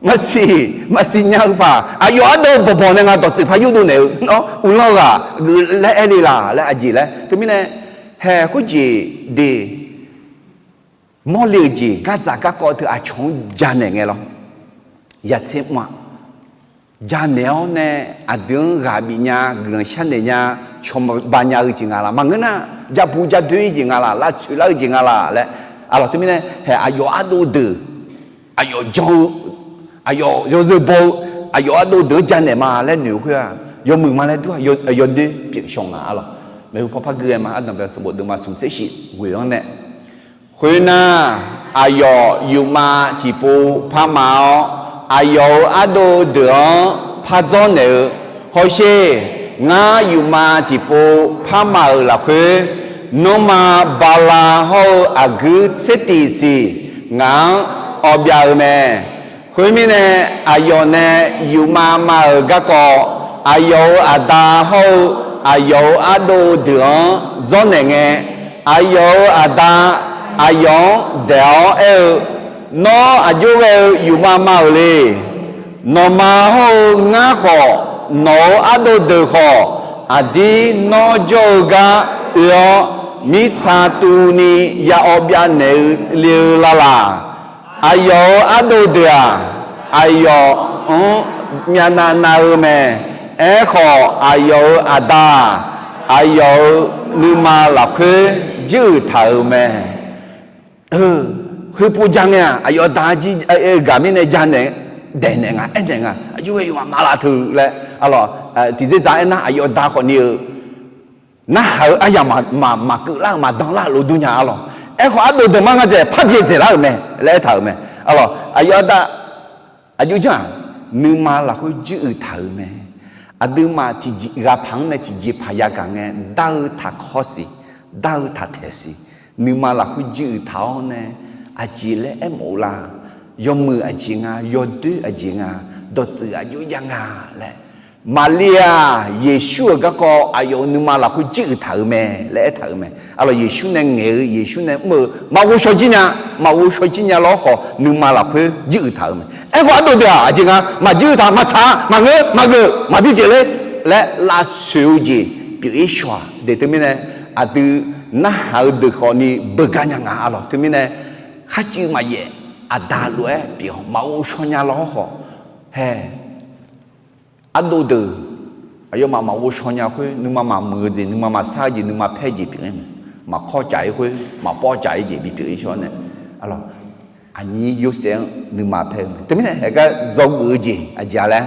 Maqsiq, maqsiq nya-eu paq, aqyawf ardov bawqbawq nae nga dawqtsuif par yurdov naeq-eu, nawr uvlanr-eu ghaq geuf laer aer le laq laer aqjeq laer. Teumirnae, hae khoerjeq de, mawrle-euq jeq gardzaq garkawv teu aqcawq-anr janaeq ngae lawr. Yatser mr-aq, janaeq-awr nae aqdui-anr ghaq bif nya, guiqlanq sharnaeq nya, cawba nya-eu jeq nga laq? Maqngeur nar, jabu jadoer-ir jeq nga laq? Lavtsoeq lar-eu jeq nga laq laer, arlawq, teumirnae hae aqyawf ardov deuq, aqyawf jan-eu, aqyawf yawzeu baw-eu, aqyawf ardov deuq-anr janaeq ma laer noeq-eu khoer-aq, yawmuiq ma laer dur-aq, yawdoer pyeuf shawq nga, arlawq. Maeqhu paw par gui-aer ma, ardanqbae sanqbof deuvma smq tser shif ghoeq-anr nae, khoernar, aqyawf yufmav tiqpov parma-awr, aqyawf-euq ardov deuq-anr par dzawrnaeq-eu, Hawsher, ngar yufmav tiqpov parma-euq lafkhoer, nanrma, bala hawr-eu aqguir tser tiq siq ngaq-anr awv byav-eu mae. Khoermirnae, aqyawf nae yufmav mav-euq garkawv, aqyawf-euq aqda hawr-eu aqyawf-euq ardov deuq-anr dzawrnaeq ngae, aqyawf-euq aqda aqyawf-anr daeq-awr aer-eu, Nawr aqjox ghae-eu yufmav mav-euq le. Nawqma hawr-eu ngar khawf, nawq-euq ardov deuq khawf, aqdir nawr jawr-eu gar oe-awr, mirtsa tuvni ya awv byav naeq-eu le-eu lalaq. Aqyawf-euq ardov deuq-aq, aqyawf-anr myavnav nav-eu mae. Aerkhawf, aqyawf-euq aqda-aq, aqyawf-euq nuima lafkhoer jirhuiq taq-euq mae. Khoerpov ja ngae-aq, aqyawf da jir-eu gaq mirnae janaeq, daeqnaeq nga, aernaeq nga, aqjox ghae yawmaf maqlaf teu laer, arlawq, tiqdzer dzaq aernar, aqyawf da khawfni-eu narhaq-eu aryamq maqkeuv lar-euq maqdan lar-euq lof dur nya, arlawq. Aerkhawf, ardov deuq mar nga dzaeq par byae dzaeq lar-euq mae laer aertaq-euq mae, arlawq. Aqyawf aqda, aqjox janr-aq, nuima lafkhoer jirhuiq taq-euq mae. Aqduimaf tiqjeq ghaq paq-anr nae tiqjeqpaq yagaq ngae, dar-eu taqkawr siq, dar-eu taqtaeq siq, nuima lafkhoer jirhuiq taq-awr nae, aqjeq laer aermawf-eu la? Yawmuiq aqjeq nga, yawdoer aqjeq nga, dawqtsuif aqjox ya nga laer, Maqlir-aq, Yeqsur-euq garkawv aqyawf-euq nuima lafkhoer jirhuiq taq-euq mae laer aertaq-euq mae. Arlawq, Yeqsur nae ngaeq-eu, Yeqsur nae mr-eu, maqghov shaw jir nya, maqghov shaw jir nya lawr khawf, nuima lafkhoer jirhuiq taq-euq mae. Aerkhawf, ardov deuq-aq, aqjeq nga, maqjir taq, maqtsaq, maqngeur, maqgeuf, maqbi pyeufler laer lavtsoeq-eu jeq pyeuf-ir shaw-aq. Deuq teumirnae, aqdui narhaq-eu deuq khawfni beugar nya nga, arlawq. Teumirnae, kharcuiv maqyaef, aqda lof-aer pyeuf-awr maqghov shaw nya lawr khawf, hae, ardov deuq, aqyawfmaf maqghov shaw nya khoer, nuima maqmuiq-eu jeq, nuima maqsar-eu jeq, nuima paer-eu jeq pyeuf-ir mae. Maqkawr caf-ir khoer, maqpawr caf-ir jeq bipyeuf-ir shaw nae, arlawq, aqnyir Yorsaev-anr nuima paer-eu mae. Teumirnae, haegar dzawgeuf-eu jeq aqjeq-a laer,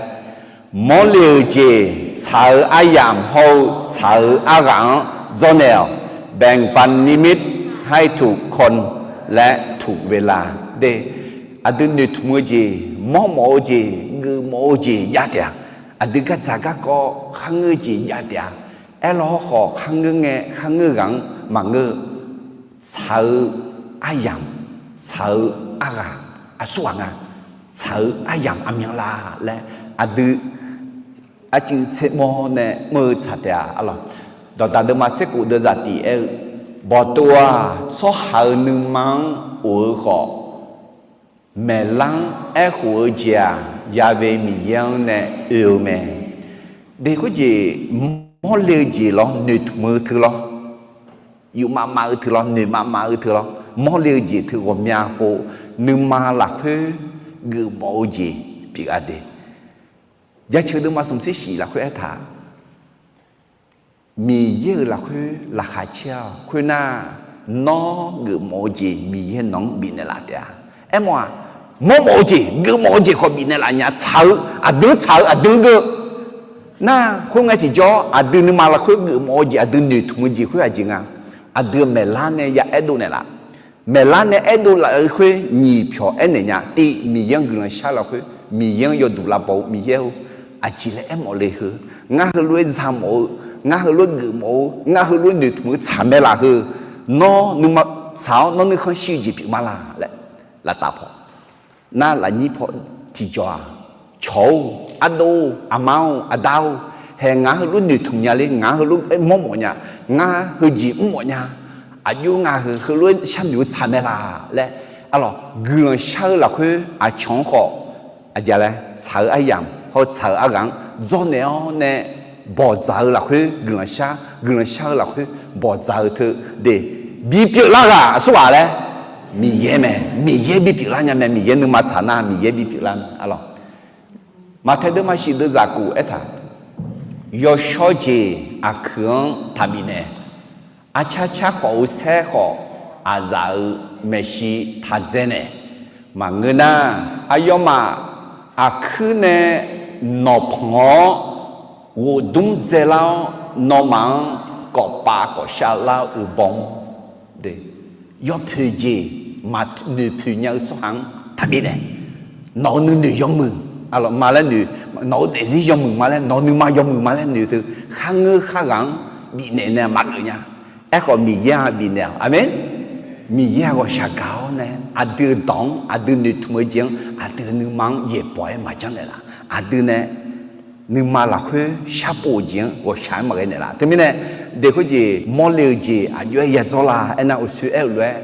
mawrle-euq jeq, tsaq-eu aryamq hawr-eu tsaq-eu arghaq-anr dzawrnaeq-awq. แบ่งปันนิมิตให้ถูกคนและถูกเวลา de. Aqdui noeqtmq-eu jeq, mawrmawf-eu jeq, geufmawf-eu jeq jav taef-a. Aqdui gardzaq garkawv kharngeur-eu jeq jav taef-a. Aerlawr khawf, kharngeur ngae, kharngeur ghaq-anr maqngeur-eu, tsaq-eu aryamq, tsaq-eu arghaq, aqsurghaq nga, tsaq-eu aryamq aqmyanlaf laer, aqdui arcuiv tsermawr nae mr-eu tsaq taef-a, arlawq. Dawqdaq deuvma tserkhof deuvzaq tiq aer-eu, Bawqtov-aq, tsawrhaq-euq nuima-anr of-eu khawf, maeqlar-anr aerkhof-eu jeq-aq, Ya've Miqyaer-anr nae oe-eu mae. De khoerjeq, mawrle-eu jeq lawr, noeqtmq-eu teu lawr, yufmav mav-eu teu lawr, noeqmav mav-eu teu lawr, mawrle-eu jeq teu ghawqmya pov, nuima lafkhoer geufmawf-eu jeq pyeuf-a de. Jaceuq deuvma smq tser shif lafkhoer aertaq, Miqyaer-euq lafkhoer laqkhaq caer-awq. Khoernar, nawr geufmawf-eu jeq Miqyaer nawq-anr bifnaeq laf taef-a. Aermawf-aq, mawrmawf-eu jeq, geufmawf-eu jeq khawf bifnaeq laf nya. Tsaq-eu aqdui-anr tsaq-eu aqdui-anr geuv. Nar, khoerngae tiqjawr aqdui nuima lafkhoer geufmawf-eu jeq, aqdui noeqtmq-eu jeq khoer aqjeq nga. Aqdui maeqlar nae ya aerdov naeqlaf. Maeqlar nae aerdov laf-eu khoer nyiq pyawq aernaeq nya. Tiv, Miqyaer-anr guiqlanq shar-eu lafkhoer, Miqyaer-anr yawduq lavbaw-eu Miqyaer-or, aqjeq laer aermawf le heu. Ngar heulof-aer za mawf-eu, ngar heulof-aer geufmawf-eu, ngar heulof-aer noeqtmq-eu tsaq mae laf heu. Nawr nuima tsaq-awr nawr nuikhanr shir-eu jeq pyeuf ma laq laer, laftav paw. Nar, lafnyir paw tiqjawq-aq, cawq-or, ardov-or, aqma-or, aqda-or, hae ngaq-anr heulof noeqtmq nya ler, ngaq-anr heulof-aer mawrmawf nya, ngar heujeq mrmawf nya, aqjox ngaq heu heulof-aer sharnoeq-eu tsaq mae laq laer, arlawq, guiqlanq shar-eu lafkhoer aqcawq-anr khawf, aqjeq laer tsaq-eu aryamq hawr-eu tsaq-eu arghaq-anr dzawrnaeq-awr nae bawqdzaq-eu lafkhoer guiqlanq shar, guiqlanq shar-eu lafkhoer bawqdzaq-eu teu de, bipyeuf lar ghaq aqsurghaq laer, Miqyaer mae. Miqyaer bipyeuf lar nya mae. Miqyaer nuima tsaq nar Miqyaer bipyeuf lar mae, arlawq. Maqtae deuvma shif deuv zaqkhof aertaq, yawshawr jeq aqkuiq-anr taqbifnaeq. Arcar car khawf-eu saer khawf, aqzaf-euq maeqshi taqdzae naeq. Maqngeur nar, aqyawfmaf aqkuir nae nawqpanq-awr ghofdmr dzaelar-awr, nawmaf-anr kawfpav kawfshav lar-eu uqbaw-anr, yawpoeq jeq maqnoeq poeq nya-eu tsawrhaq-anr taqbif naeq. Nawq-eu nuinoeq yawmuiq ma laer noeq, nawq-eu daefzir yawmuiq ma laer, nawq-eu nuima yawmuiq ma laer noeq teu, kharngeur kharghaq-anr bifnaeq nae maqgeuf nya. Aerkhawf Miqyaer-aq bifnaeq-awq. Aqmeq. Miqyaer-aq ghawqshaq gaq-awr nae aqdui-euq dawq-anr, aqdui noeqtmq-eu jeq-anr, aqdui-euq nuima-anr yaeqbawq-aer maqjanr naeqlaf. Aqdui nae nuima lafkhoer sharpov-eu jeq-anr ghawqshaq-aer maqghae naeqlaf. Teumirnae, daeq khoerjeq mawrle-eu jeq aqjox-aer yadzawr la aernar, uqshoe aer-eu lof-aer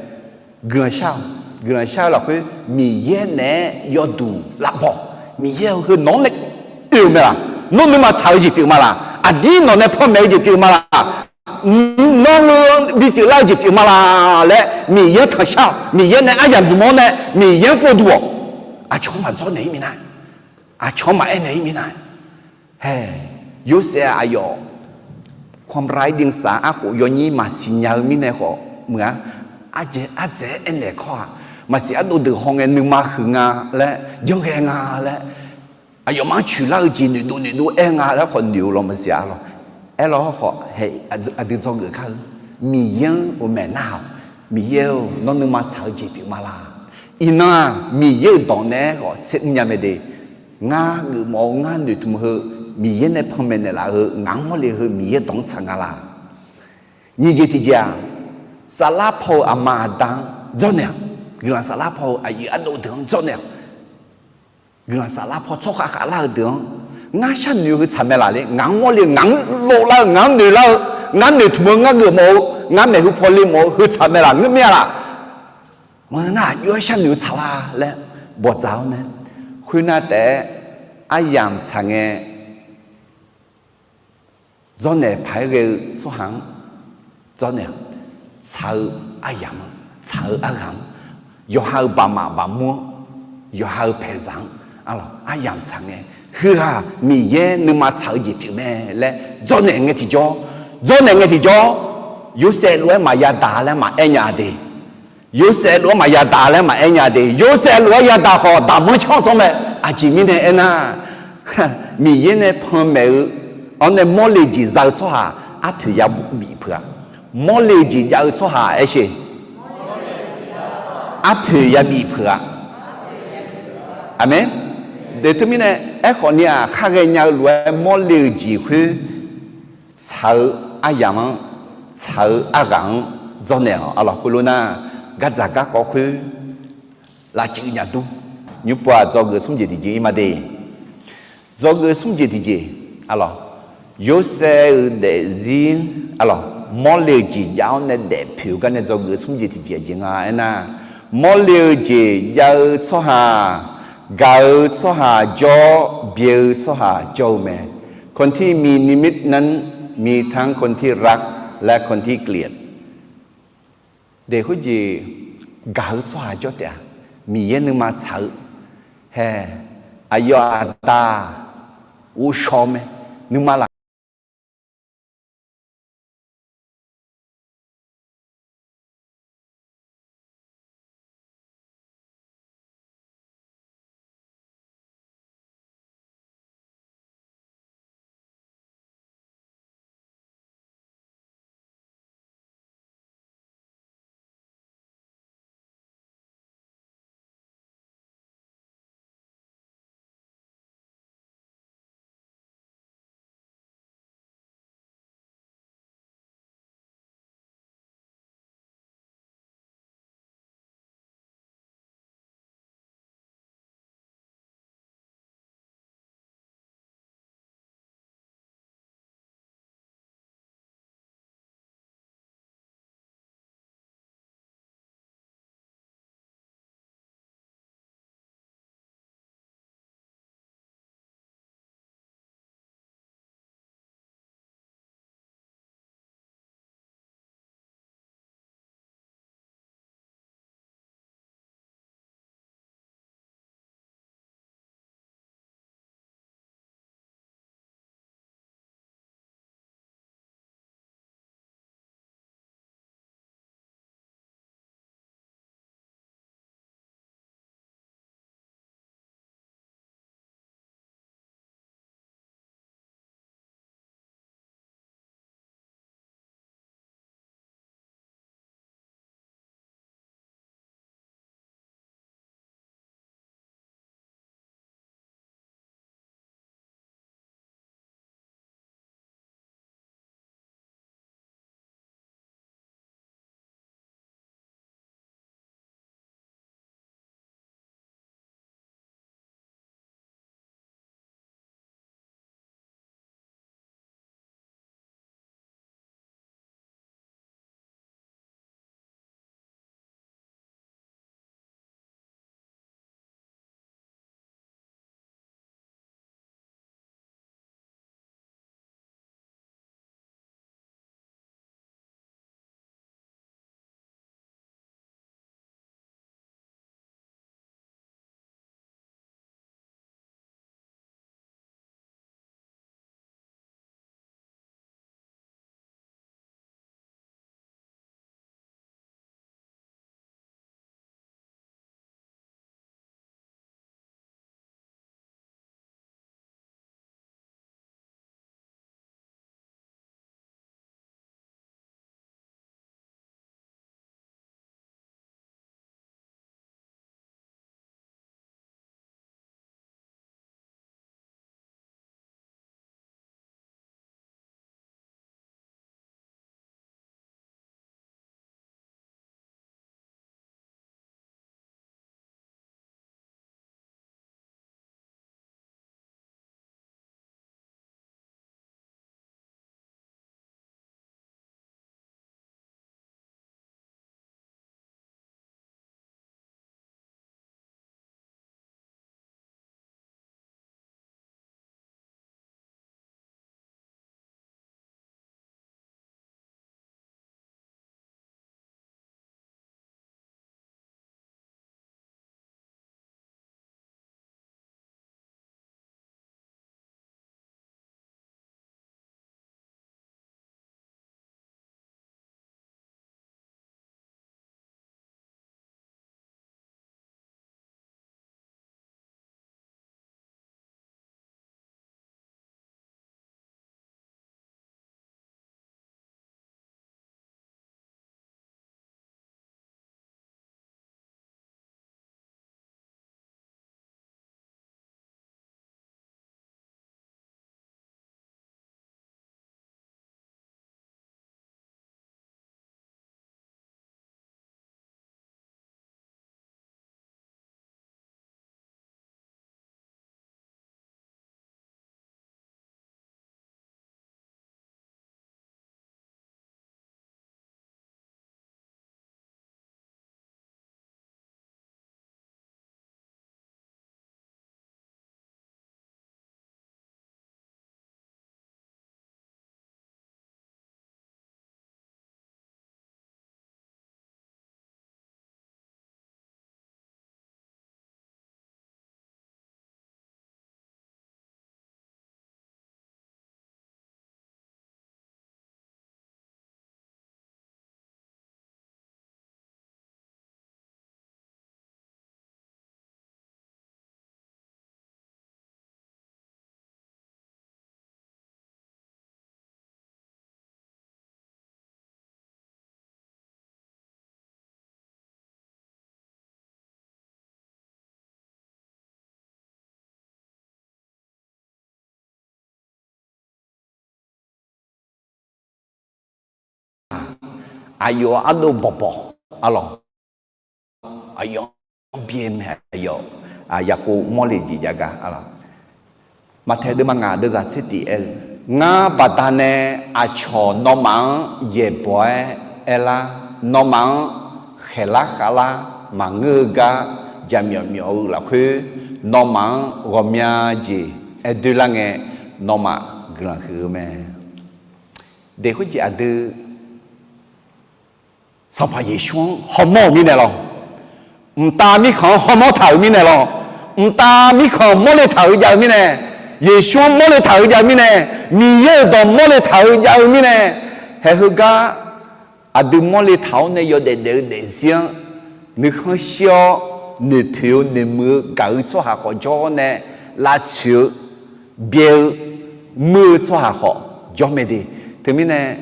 guiqlanq shar-awq. Guiqlanq shar-eu lafkhoer Miqyaer naeq-aer yawduq lavbaw. Miqyaer-eu heu nawq-anr nae oe-eu mae laq? Nawr nuima tsaq-eu jeq pyeuf ma laq? Aqdir nawq nae panmaeq-eu jeq pyeuf ma laq? Nawr heu bipyeuf lar-eu jeq pyeuf ma laq laer Miqyaer-anr tanqshar-awq. Miqyaer nae aryamq zmq-awr nae Miqyaer-anr povduq-awq. Aqcawq-anr maqdzawr naeq-ir minav, aqcawq-anr maqaer naeq-ir minav. Hae, Yorsaev aqyawf ความไร้เดียงสา arkhof yawnyir maqsiq nya-eu mirnae khawf meuq-a. Ardzaeq-aer aernaeq kawr-aq, maqsiq ardov deuq haw ngae nuima huiq nga laer, janrghae nga laer, aqyawfmaf-anr coeqlar-eu jeq noeqdov noeqdov aer nga laer khawf noeq-eu lawr maqsiq-a lawr. Aerlawr khawf hae, aqdui dzawgeuf kar-eu, Miqyaer-anr ghofmaeq nar-awq. Miqyaer-or, nawr nuima tsaq-eu jeq pyeuf ma laq? Iqnan-aq Miqyaer-euq dawq naeq-aer khawf tser mr nya mae de. Ngar geufmawf-eu, ngar noeqtmq heu, Miqyaer nae panmaeq naeqlaf-eu, ngaq-anr mawrle heu Miqyaer dawq-anr tsaq nga laq? Nyiq jeq tiqjeq-aq, saflar paw-eu aqma aqda-anr dzawrnaeq-awq. Guiqlanq saflar paw-eu aqyuif ardov deuq-anr dzawrnaeq-awq. Guiqlanq saflar paw tsawrkhav khavlar-eu deuq-anr, ngar sharnoeq-eu heu tsaq mae laq le, ngaq-anr mawrle-eu, ngaq-anr lov lar-eu, ngaq-anr noeq lar-eu, ngar noeqtmq-eu, ngar geufmawf-eu, ngar maeqhu paw le mawf-eu heu tsaq mae laq, ngeur mir-a laq? Maqngeur nar aqjox-aer sharnoeq-eu tsaq la laer bawqdzaq-awr nae, khoernar taef-aer aryamq tsaq ngae, dzawrnaeq paq-aer ghae-eu tsawrhaq-anr dzawrnaeq-awq. Tsaq-eu aryamq-anr, tsaq-eu arghaq-anr, yawqha-euq baqmaf baqmur-anr, yawqha-euq paeqzaq-anr, arlawq, aryamq tsaq ngae, heu-aq Miqyaer nuima tsaq-eu jeq pyeuf mae laer dzawrnaeq ngae tiqjawr, dzawrnaeq ngae tiqjawr, Yorsaev lof-aer maqya daq laer maqaer nya de. Yorsaev lof-aer maqya daq laer maqaer nya de. Yorsaev lof-aer yadaq khawf daqmanr canr-eu tsawr mae. Aqjeq mirnae aernar, Miqyaer nae panmaeq-eu, awr nae mawrle jeq za-eu tsawrhaq arpoeq yabif peuq-a. Mawrle jeq jav-eu tsawrhaq aer sher, arpoeq yabif peuq-a. Aqmeq. Deuq teumirnae aerkhawf ni-aq, khar ghaenya-eu lof-aer mawrle-eu jeq khoer tsaq-eu aryamq-anr, tsaq-eu arghaq-anr dzawrnaeq-awq. Arlawq, khoerlof nar, gardzaq garkawv khoer lavcuiv nya dur. Nymr pov-aq, dzawgeuf smr jeq tiqjeq-ir ma de. Dzawgeuf smr jeq tiqjeq, arlawq, Yorsaev-euq daefzir, arlawq, mawrle-eu jeq jav-awr nae daefpoeq-eu gar nae dzawgeuf smr jeq tiqjeq aqjeq nga aernar, mawrle-eu jeq jav-eu tsawrhaq, gaq-eu tsawrhaq jawr, byae-eu tsawrhaq jawr-eu mae. คนที่มีนิมิตนั้น มีทั้งคนที่รัก และ คนที่เกลียด. Daeq khoerjeq gaq-eu tsawrhaq jawr taef-a. Miqyaer nuima tsaq-eu hae, aqyawf aqda-aq, ghovshaw mae. Nuima laq aqyawf ardov bawqbawq, arlawq, aqyawf-anr byae mae, aqyawf, Yaqkov mawrle jeq jav gar, arlawq. Maqtaeq deuvma ngaq deuvzaq tser tiq aer-eu, Ngar baqdanae aqcawq nawmaf-anr yaeqbawq-aer aerlar, nawmaf-anr khaeqlar khavlar maqngeur-eu gar jaqmyawf myawf-eu lafkhoer, nawmaf-anr ghawqmya jeq aer doerlar ngae, nawmaf guiqlanq huiq-eu mae. Deq khoerjeq aqdui Sanqpaq Yeqsur-anr hawmawr-euq mirnae lawr. Mqtav mirkhanq-anr hawmawr taq-euq mirnae lawr. Mqtav mirkhanq mawrle taq-eu jav-eu mirnae, Yeqsur-anr mawrle taq-eu jav-eu mirnae, Miqyaer-euq dawq mawrle taq-eu jav-eu mirnae, haeq heugar aqdui mawrle taq-awr nae yawdaef daef-eu daefzir-anr nuikhanr shir-awr, noeqpoeq-eu noeqmuiq-eu gaq-eu tsawrhaq khawf jawr-awr nae, lavtsoeq-eu byae-eu muir-eu tsawrhaq khawf jawr mae de. Teumirnae,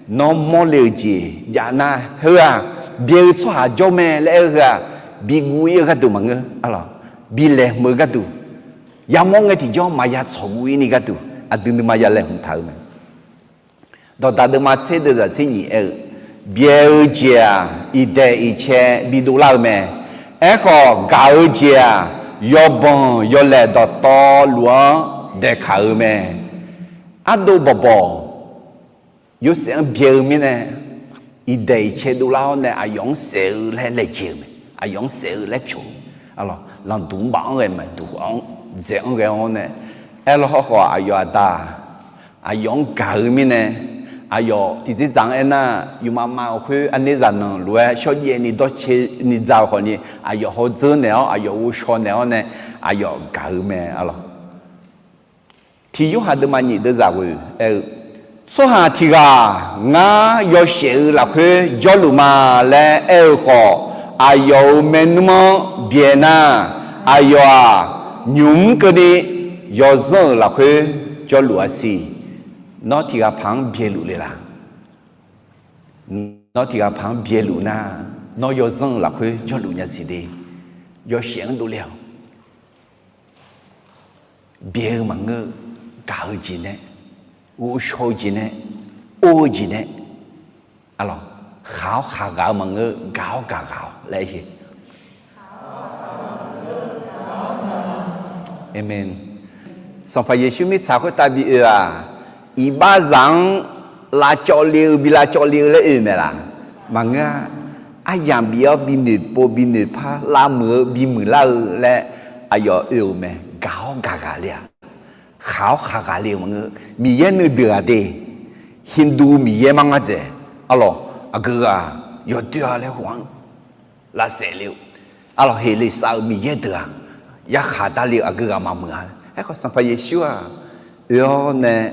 nawr mawrle-euq jeq jav nar heu-aq, byae-eu tsawrhaq jawr mae laer aer-eu heu-aq, biguv ir-eu gharduq maqngeur, arlawq, bilaeqhmq-eu gharduq, yamawr ngae tiqjawr maqya tsawqguv ir ni gharduq, aqdui nuima ya laeqhmq taq-eu mae. Dawqdaq deuvma tser deuvzaq tser nyiq aer-eu, Byae-eu jeq-aq, iqdaeq iqcae bidov lar-eu mae. Aerkhawf, gaq-eu jeq-aq, yawbanq yawlaeq dawqtawvluf-anr daeqkaq-eu mae. Ardov bawqbawq, Yorsaev-anr byae-eu mirnae, iqdaeq iqcae dovlar-awr nae aqyawf-anr saef-eu laer laejae-eu mae. Aqyawf-anr saef-eu laer pyawq-eu, lanqduq mrbaf-anr ghae mae, duq-anr dzaeq-anr ghae-awr nae, aerlawr hawrkhawf aqyawf aqda aqyawf-anr gaq-eu mirnae, aqyawf tiqdzerdzaq-anr aernar, yufmav mav-eu khoer aqnerzaq nanq lof-aer shawrjaev ni dawrcae ni dza-eu khawfni, aqyawf hawdzeur naeq-awr aqyawf ghovshaw naeq-awr nae aqyawf gaq-eu mae, arlawq. Tiq Yorhaq deuvma nyiq deuvzaq ghoe aer-eu, Tsawrhaq tiq ghaq ngar yawshaef-eu lafkhoer jawrluf ma laer aer-eu khawf, aqyawf-euq maernmr-anr byaeq nar, aqyawf-aq, nymq mr keuvni yawzanr-euq lafkhoer jawrluf-a siq. Nawr tiq ghaq paq-anr byaeluf le laq? Nawr tiq ghaq paq-anr byaeluf nar, nawr yawzanr-euq lafkhoer jawrluf nya siq de. Yawshaef-anr dovle-awq. Byae-eu maqngeur, gaq-eu jeq nae, ghovshaw-eu jeq nae, or-eu jeq nae, arlawq, khaq-awr khaq ghaq-eu maqngeur, gaq-awr gaq ghaq-awq laer aer-eu. Aqmeq. Sanqpaq Yeqsur mirtsaq khoertav bi oe-aq, iqbaxzaq-anr lavcawv le-eu bi lavcawv le-eu laer oe mae laq? Maqngeur-a. Aryamq bif-awr bi noeqpov bi noeqpar lavmuiq-eu bi muiqlar-eu laer aqyawf oe-euq mae. Gaq-awr gaq ghaq le-aq, khaq-awr khaq ghaq le-euq maqngeur. Miqyaer nuideuq-aq de, Hindu miqyaer mar ngar dzaeq, arlawq, aqgeu ghaq yawdoer-a laer khof-anr lavsaef le-eu, arlawq, heqleqsav-euq miqyaer deuq-aq, yarkhaq darle-eu aqgeu ghaq maqmuiq-a. Aerkhawf Sanqpaq Yeqsur-aq, oe-awr nae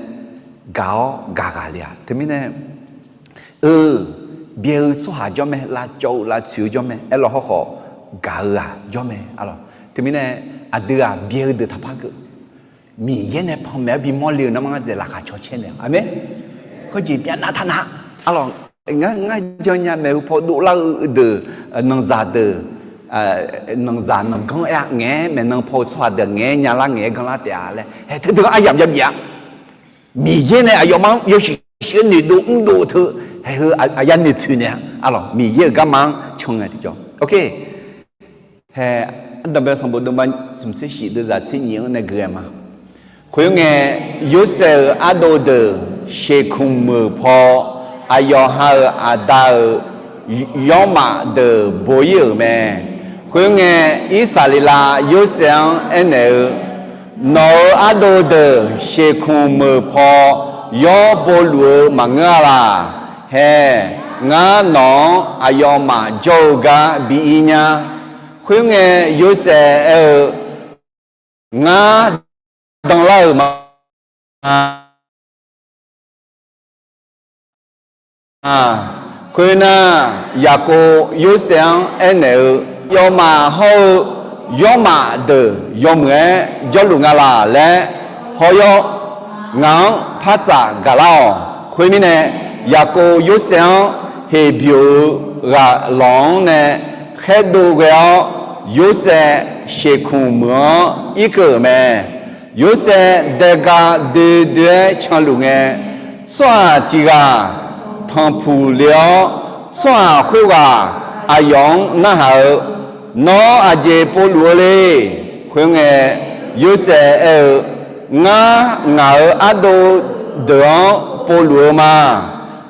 gaq-awr gaq ghaq le-aq. Teumirnae, eu, byae-eu tsawrhaq jawr mae, lavcawv-eu lavtsoeq-eu jawr mae, aerlawr hawrkhawf gaq-eu ghaq jawr mae, arlawq. Teumirnae, aqdui-aq byae-eu deuq taqpar keuv, Miqyaer nae panmaeq-awr bimawr le-euq nanrma ngar dzaeq laqkhaq caw caer naeq-awq. Aqmeq. Khoerjeq byav nav taq nav, arlawq, ngar ngar jan nya maeqhu paw dovlar-eu deuq, nanqzaq deuq, nanqzaq nanqganr aer-a, ngaeq-aer maeqnan paw-eu tsawrhaq deuq ngaeq-aer nyalar ngaeq-aer ganrlar taef-a laer haeq teudeuq-anr aryamq yabif-a. Miqyaer nae aqyawfmaf-anr yawshuif shuif-aer noeqdov mrdov teu, haeq heu aqyar noeqpoeq naeq-a, arlawq, Miqyaer-euq garma-anr can ngae tiqjawr. Hae, ardanqbae sanqbof deuvma smq tser shif deuvzaq tser nyif-anr nae gui-aer ma. Khoerngae, Yorsaev-euq ardov deuq shekmq meuq paw, aqyawf ha-euq aqda-euq yawrmaf deuq bo ir-euq mae. Khoerngae, Irsaqleqlav Yorsaev-anr aernaeq-eu, Nawq-euq ardov deuq shekmq meuq paw yawr bo luf-eu maqngeur-a laq. Hae, ngar nawq-anr aqyawfmaf jawr-eu gar bi ir nya. Khoerngae, Yorsaev aer-eu, Ngar danlar-euq ma. Khoernar, Yaqkov Yorsaev-anr aernaeq-eu, Aqyawfmaf hawr-eu yawrmaf deuq yawmuiq-aer jawrluf nga laq laer, hawr-awr ngaq-anr par tsaf gaqlar-awq. Khoermirnae, Yaqkov Yorsaev-anr heqbyoq-eu ghaq lawq-anr nae khaerdov ghae-awr, Yorsaev shekmq meuq-anr irkeuv-euq mae. Yorsaev daega doe doe-aer canluf ngae, tsawrhaq tiq ghaq tanqpuq le-awr, Tsawrhaq khoerghaq aqyawf-anr narhaq-eu, Nawr aqjeq povluf-eu le? Khoerngae, Yorsaev aer-eu, Ngar, ngaq-euq ardov deuq-anr povluf-eu ma.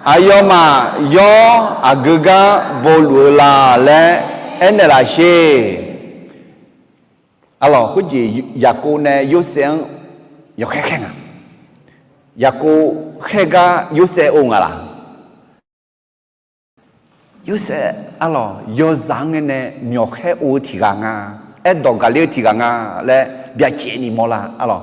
Aqyawfmaf yawr aqgeu gar bovluf-eu la? laer aernaeq laf sher. Arlawq, khoerjeq Yaqkov nae Yorsaev-anr yawkhaer khaer nga. Yaqkov khaer gar Yorsaev or nga laq? Yorsaev, arlawq, yawzaq-anr ngae nae myawqkhaer or-eu tiq ghaq nga, aerdawq gaqler-eu tiq ghaq nga laer byacaevni mawrlar. Arlawq,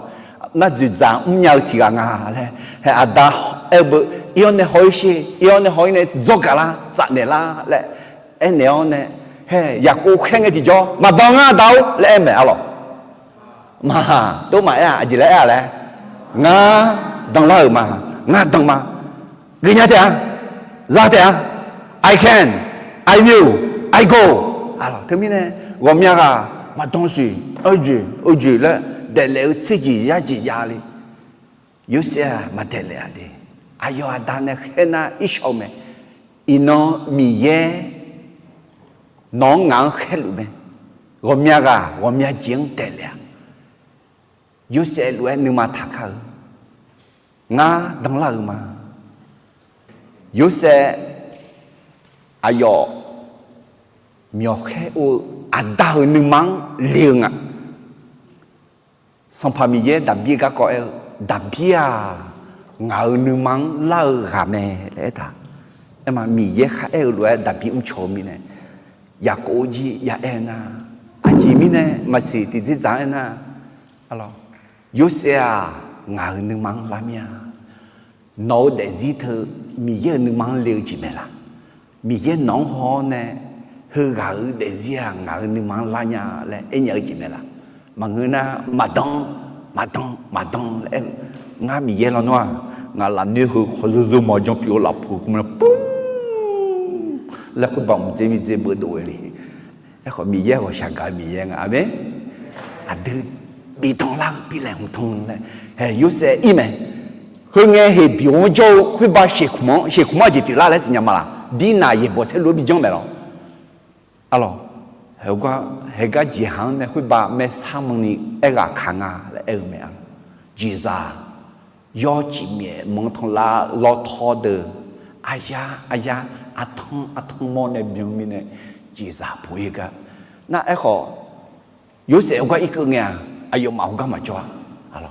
nar dzoeqdzaq mrnya-eu tiq ghaq nga laer, hae, aqda aer-eu beu, ir-awr nae haw-ir sher, ir-awr nae haw-ir nae dzawrgaq lar, tsafnaeq lar laer aernaeq-awr nae, hae, Yaqkov khaer ngae tiqjawr, Maqdan ngar aqda-or laer aer mae. Arlawq, maqha, tov maqaer-a. Aqjeq laer aer-a laer, Ngar danlar-euq ma. Ngar dan ma. Geufnya taef-a. Za taef-a. I can, I will, I go. Arlawq, teumirnae ghawqmya ghaq maqdan siq, oejoeq oejoeq laer daeflaef-eu tserjeq yarjeq javle. Yorsaev-aq maqdaeqlaef-a de. Aqyawf aqda nae khaernar irshawr mae. Iqnan Miqyaer nawq-anr ngaq-anr khaerluf mae. Ghawqmya ghaq ghawqmya jeq-anr daeqlaef-a. Yorsaev lof-aer nuima taqkar-eu, Ngar danlar-euq ma. Yorsaev aqyawf myawqkhaer or-eu aqda-euq nuima-anr le-eu nga. Sanqpaq Miqyaer Daqbir garkawv aer-eu, Daqbir-aq, ngaq-euq nuima-anr lar-eu ghaq mae laer aertaq. Aerma, Miqyaer kharaer-eu lof-aer Daqbir mrcaw-eu mirnae, Yaqkov jir ya aer nar, aqjeq mirnae maqsiq tiqdzerdzaq-anr aernar, Yorsaev-aq, ngaq-euq nuima-anr lar mir-a. Nawq-eu daefzir teu Miqyaer-euq nuima-anr le-eu jeq mae laq? Miqyaer nawq-anr haw-awr nae, heughaq-euq daefzir-aq ngaq-euq nuima-anr lar nya laer aernya-eu jeq mae laq? Maqngeur nar, maqdan, maqdan, maqdan laer aer-eu, Ngar Miqyaer lawnmr-aq, ngaq lafnoer heu khawf zozor mawq janr pyeuf-eu lafpuq khoer ma pur laer khoerbav mqdzer miqdzer beuvdov-aer le. Aerkhawf Miqyaer ghawqshaq gaq-eu Miqyaer nga. Aqmeq. Aqdui bidan lar-eu bi laeqhmq tan laer, hae, Yorsaev ir mae. Heungae heqbyov-anr jawr-eu khoerbav shekmq-anr, shekmq-anr aqjeq pyeuflar laer siqnya ma laq? Dirnaq yaeqbawq saerlu-anr bijanr mae lawr. Arlawq, haegar jeqhaq-anr nae khoerbav maersar manrni aerghaq kaq nga laer aer-eu mae. Jeqzaq yawr cifmyaef manqtanqlav lawtaw deuq, aryar aryar, artanr artanr mawr nae byan mirnae, jeqzaq puq-ir gar. Nar aerkhawf, Yorsaev heugar irkeuv ngae-aq, aqyawfmaf heugar maqjawr-a.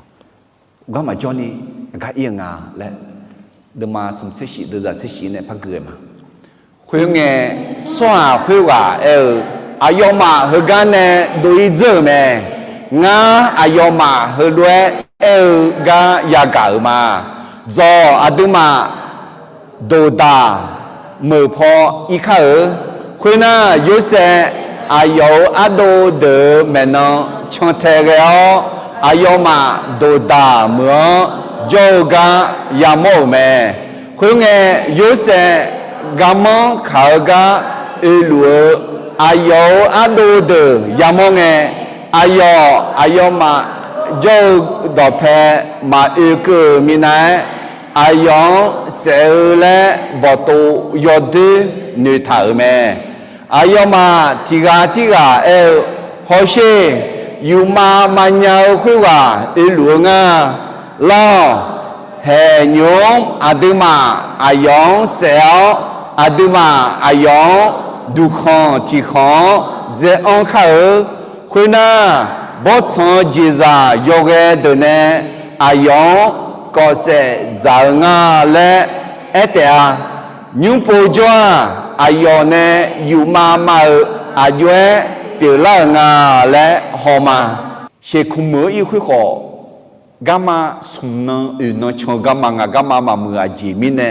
Heugar maqjawr ni, aqgar ir-eu nga laer, deuvma smq tser shif deuvzaq tser shif nae par gui-aer ma. Khoerngae, tsawrhaq khoerghaq aer-eu, Aqyawfmaf heugar nae dov-ir dzeur-euq mae. Ngar aqyawfmaf heulof-aer aer-eu gar yagaq-euq ma. Dzawq aqduimaf doqdaq meuq paw ir kar-eu. Khoernar, Yorsaev aqyawf-euq ardov deuq-euq maeqnan cantae ghae-awr, aqyawfmaf doqdaq meuq-anr jawr-eu gar yamawr-euq mae. Khoerngae, Yorsaev garmanr kaq-eu gar oeluf-eu aqyawf-euq ardov deuq yamawr ngae, aqyawf aqyawfmaf jawr-eu dawqpae maqoekeuv-euq minav-aer, aqyawf-anr saef-eu laer bawqtov yawdoer noeqtaq-euq mae. Aqyawfmaf tiq ghaq tirghaq aer-eu, Hawsher, yufmav mavnya-eu khoerghaq oeluf-eu nga. Lar-awq. Haeq nymq-mr aqduimaf aqyawf-anr saef-awr, aqduimaf aqyawf-anr duqkhanq tiqkhanq-anr dzae-anr kar-eu. Khoernar, bawrtsanq-eu jeqzaq yawghae deuq nae aqyawf-anr kawf saef dzaq-eu nga laer aer taef-a. Nymr pov jawr-aq, aqyawf nae yufmav mav-euq aqjox-aer pyeuflar-euq nga laer haw ma. Shekmq meuq-eu ir khoerkhawf, garma smq nan oeq nan can-eu garma nga. Garma maqmuiq-eu aqjeq mirnae,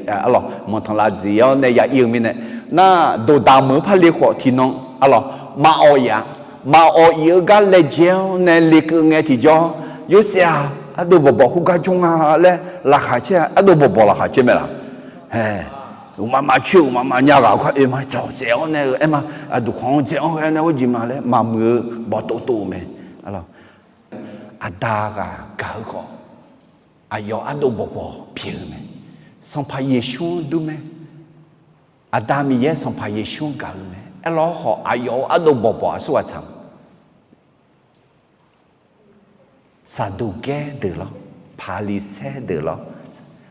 arlawq, manqtanqlav dziq-awr nae ya ir-eu mirnae, nar, doqdaq meuq-eu par le khawf tiqnan, arlawq, maqawq iq-a. Maqawq iq-eu gar laejae-awr nae lekeuv ngae tiqjawr, Yorsaev-aq, ardov bawqbawq khoergar jawr nga laer laqkhaq caer-a. Ardov bawqbawq laqkhaq caer mae laq? Hae, uqmav maqcoer uqmav maqnya ghaq-eu kar oe ma. Cawq saef-awr nae-eu aer ma. Aqduq khanq-anr dzae-anr ghae nae ghoer jeq ma laer maqmuiq-eu bawqtov tov-eu mae. Aqda ghaq gaq-eu khawf, aqyawf ardov bawqbawq pyeuf-eu mae. Sanqpaq Yeqsur-anr dur mae. Aqda Miqyaer Sanqpaq Yeqsur-anr gaq-eu mae. Aerlawr khawf aqyawf-euq ardov bawqbawq aqsurghaq tsaq-a. Saqduqgaer deuq lawr, Paqliqsaer deuq lawr,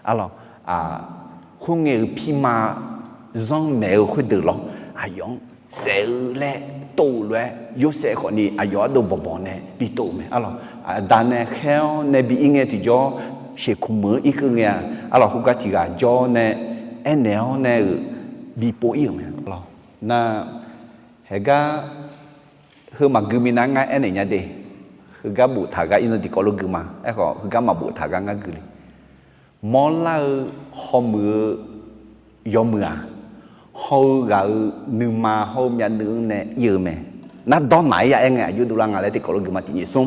arlawr, khoerngae-euq pirma zanrmaeq-eu khoerdeuq lawr, aqyawf-anr saef-eu laer tov-eu lof-aer Yorsaev khawfni aqyawf ardov bawqbawq nae bitov-eu mae. Arlawr, aqda nae khaer-awr nae bi ir ngae tiqjawr, sheuqkmq meuq-anr irkeuv ngae-a. Arlawr, khoergar tiq ghaq jawr nae aernaeq-awr nae-euq bipov ir-euq mae. Arlawr, nar, haegar heu maqgui minav ngar aernaeq nya de. Heugar boftaq gar irnan tiqkawv lof gui ma. Aerkhawf heugar maqboftaq gar ngar gui le. Mawrlar-eu hawmuiq-eu yawmuiq-aq, haw-eu ghaq-euq nuima hawr-eu myavnuiv-anr nae ir-eu mae. Nar dawr naq-aer ya aer ngae aqjox dovlar nga laer tiqkawv lof gui ma. Tiqnyif smr,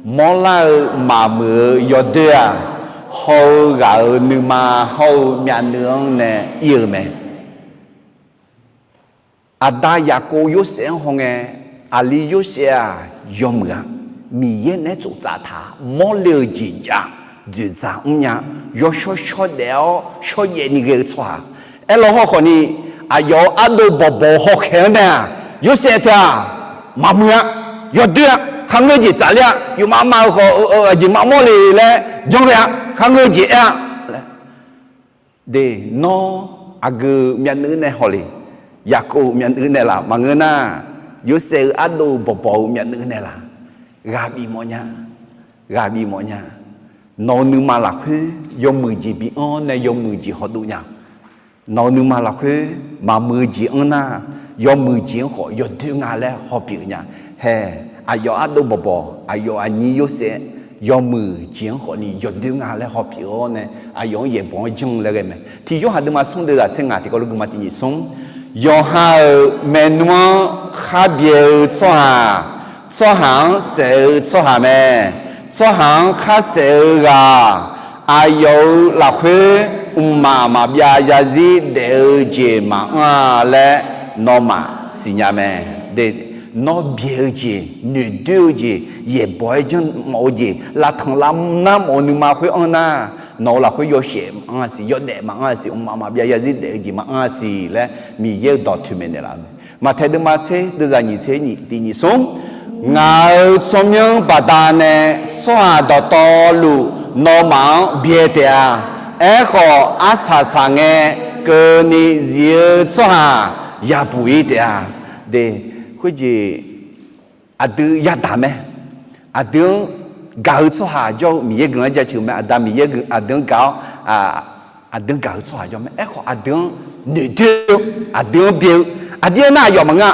mawrlar-eu maqmuiq-eu yawdoer-aq, haw-eu ghaq-euq nuima hawr-eu myavnuiv-anr nae ir-eu mae. Aqda Yaqkov Yorsaev-anr hawngae, aqli Yorsaev-aq yawmuiq-a. Miqyaer naeq-aer tsoftsaf taq-a, mawrle-eu jeq jav, dzoeqdzaq mrnya, yawshawr shawr daef-awr shawrjaev ni ghae-eu tsawrhaq. Aerlawr hawrkhawf ni, aqyawf-euq ardov bawqbawq-eu hawkhaeq-anr nae-aq, Yorsaev teu-aq, maqmuiq-a. Yawdoer-a, kharngeur jeq tsafler-a, yufmav mav-eu khawf aqjeq maqmawr le laer janr ghae-a, kharngeur jeq aer-a. De, nawr aqgeu myavnuiv nae haw le. Yaqkov myavnuiv nae laf maqngeur nar, Yorsaev-euq ardov bawqbawq-eu myavnuiv nae laf, ghaq bif mawf nya, ghaq bif mawf nya. Nawq-euq nuima lafkhoer yawmuiq jeq bi anr-awr nae yawmuiq jeq hawdov nya. Nawq-euq nuima lafkhoer maqmuiq-eu jeq anr nar, yawmuiq jeq-anr khawf yawdoer nga laer hawpyeuf nya. Hae, aqyawf ardov bawqbawq, aqyawf aqnyir Yorsaev, yawmuiq jeq-anr khawfni yawdoer nga laer hawpyeuf-awr nae, aqyawf-anr yaeqbawq-anr janr laer ghae mae. Tiq Yorhaq deuvma smr deuvzaq tser ngaq tiqkawv lof gui ma. Tiqnyif smr, yawqha-euq maernmr-anr khar byae-eu tsawrhaq, tsawrhaq-anr saef-eu tsawrhaq mae. Tsawrhaq-anr khar saef-eu ghaq, aqyawf-euq lafkhoer mqmaq maqbyav zarzir daef-eu jeq maqanr-a laer nawmaf siqnya mae. De, nawr byae-eu jeq, noeqdoer-eu jeq, yaeqbawq-aer janrmawf-eu jeq, lavtanq lavnar mawf-eu nuima khoer anr nar, nawq-euq lafkhoer yawshaef maqanr-a siq, yawdaef maqanr-a siq, mqmaq maqbyav zarzir daef-eu jeq maqanr-a siq laer Miqyaer-euq dawq toeqmaeq naeqlaf-eu mae. Maqtaeq deuvma tser deuvzaq nyiq tser nyiq tiqnyif smr, ngaq-euq tsawrmyanr baqdanae tsawrhaq dawqtawvluf nawmaf-anr byae taef-a. Aerkhawf arsaq saqngae keuvni zif-eu tsawrhaq yabuq ir taef-a. De, khoerjeq aqdui yadaq mae. Aqdui-anr gaq-eu tsawrhaq jawr-eu Miqyaer guiqlanq-anr jaceuq mae. Aqda Miqyaer aqdui-anr gaq-awr, aqdui-anr gaq-eu tsawrhaq jawr mae. Aerkhawf aqdui-anr noeqdoer-eu, aqdui-anr byae-eu, aqdui-anr nar aqyawf maqngeur-a.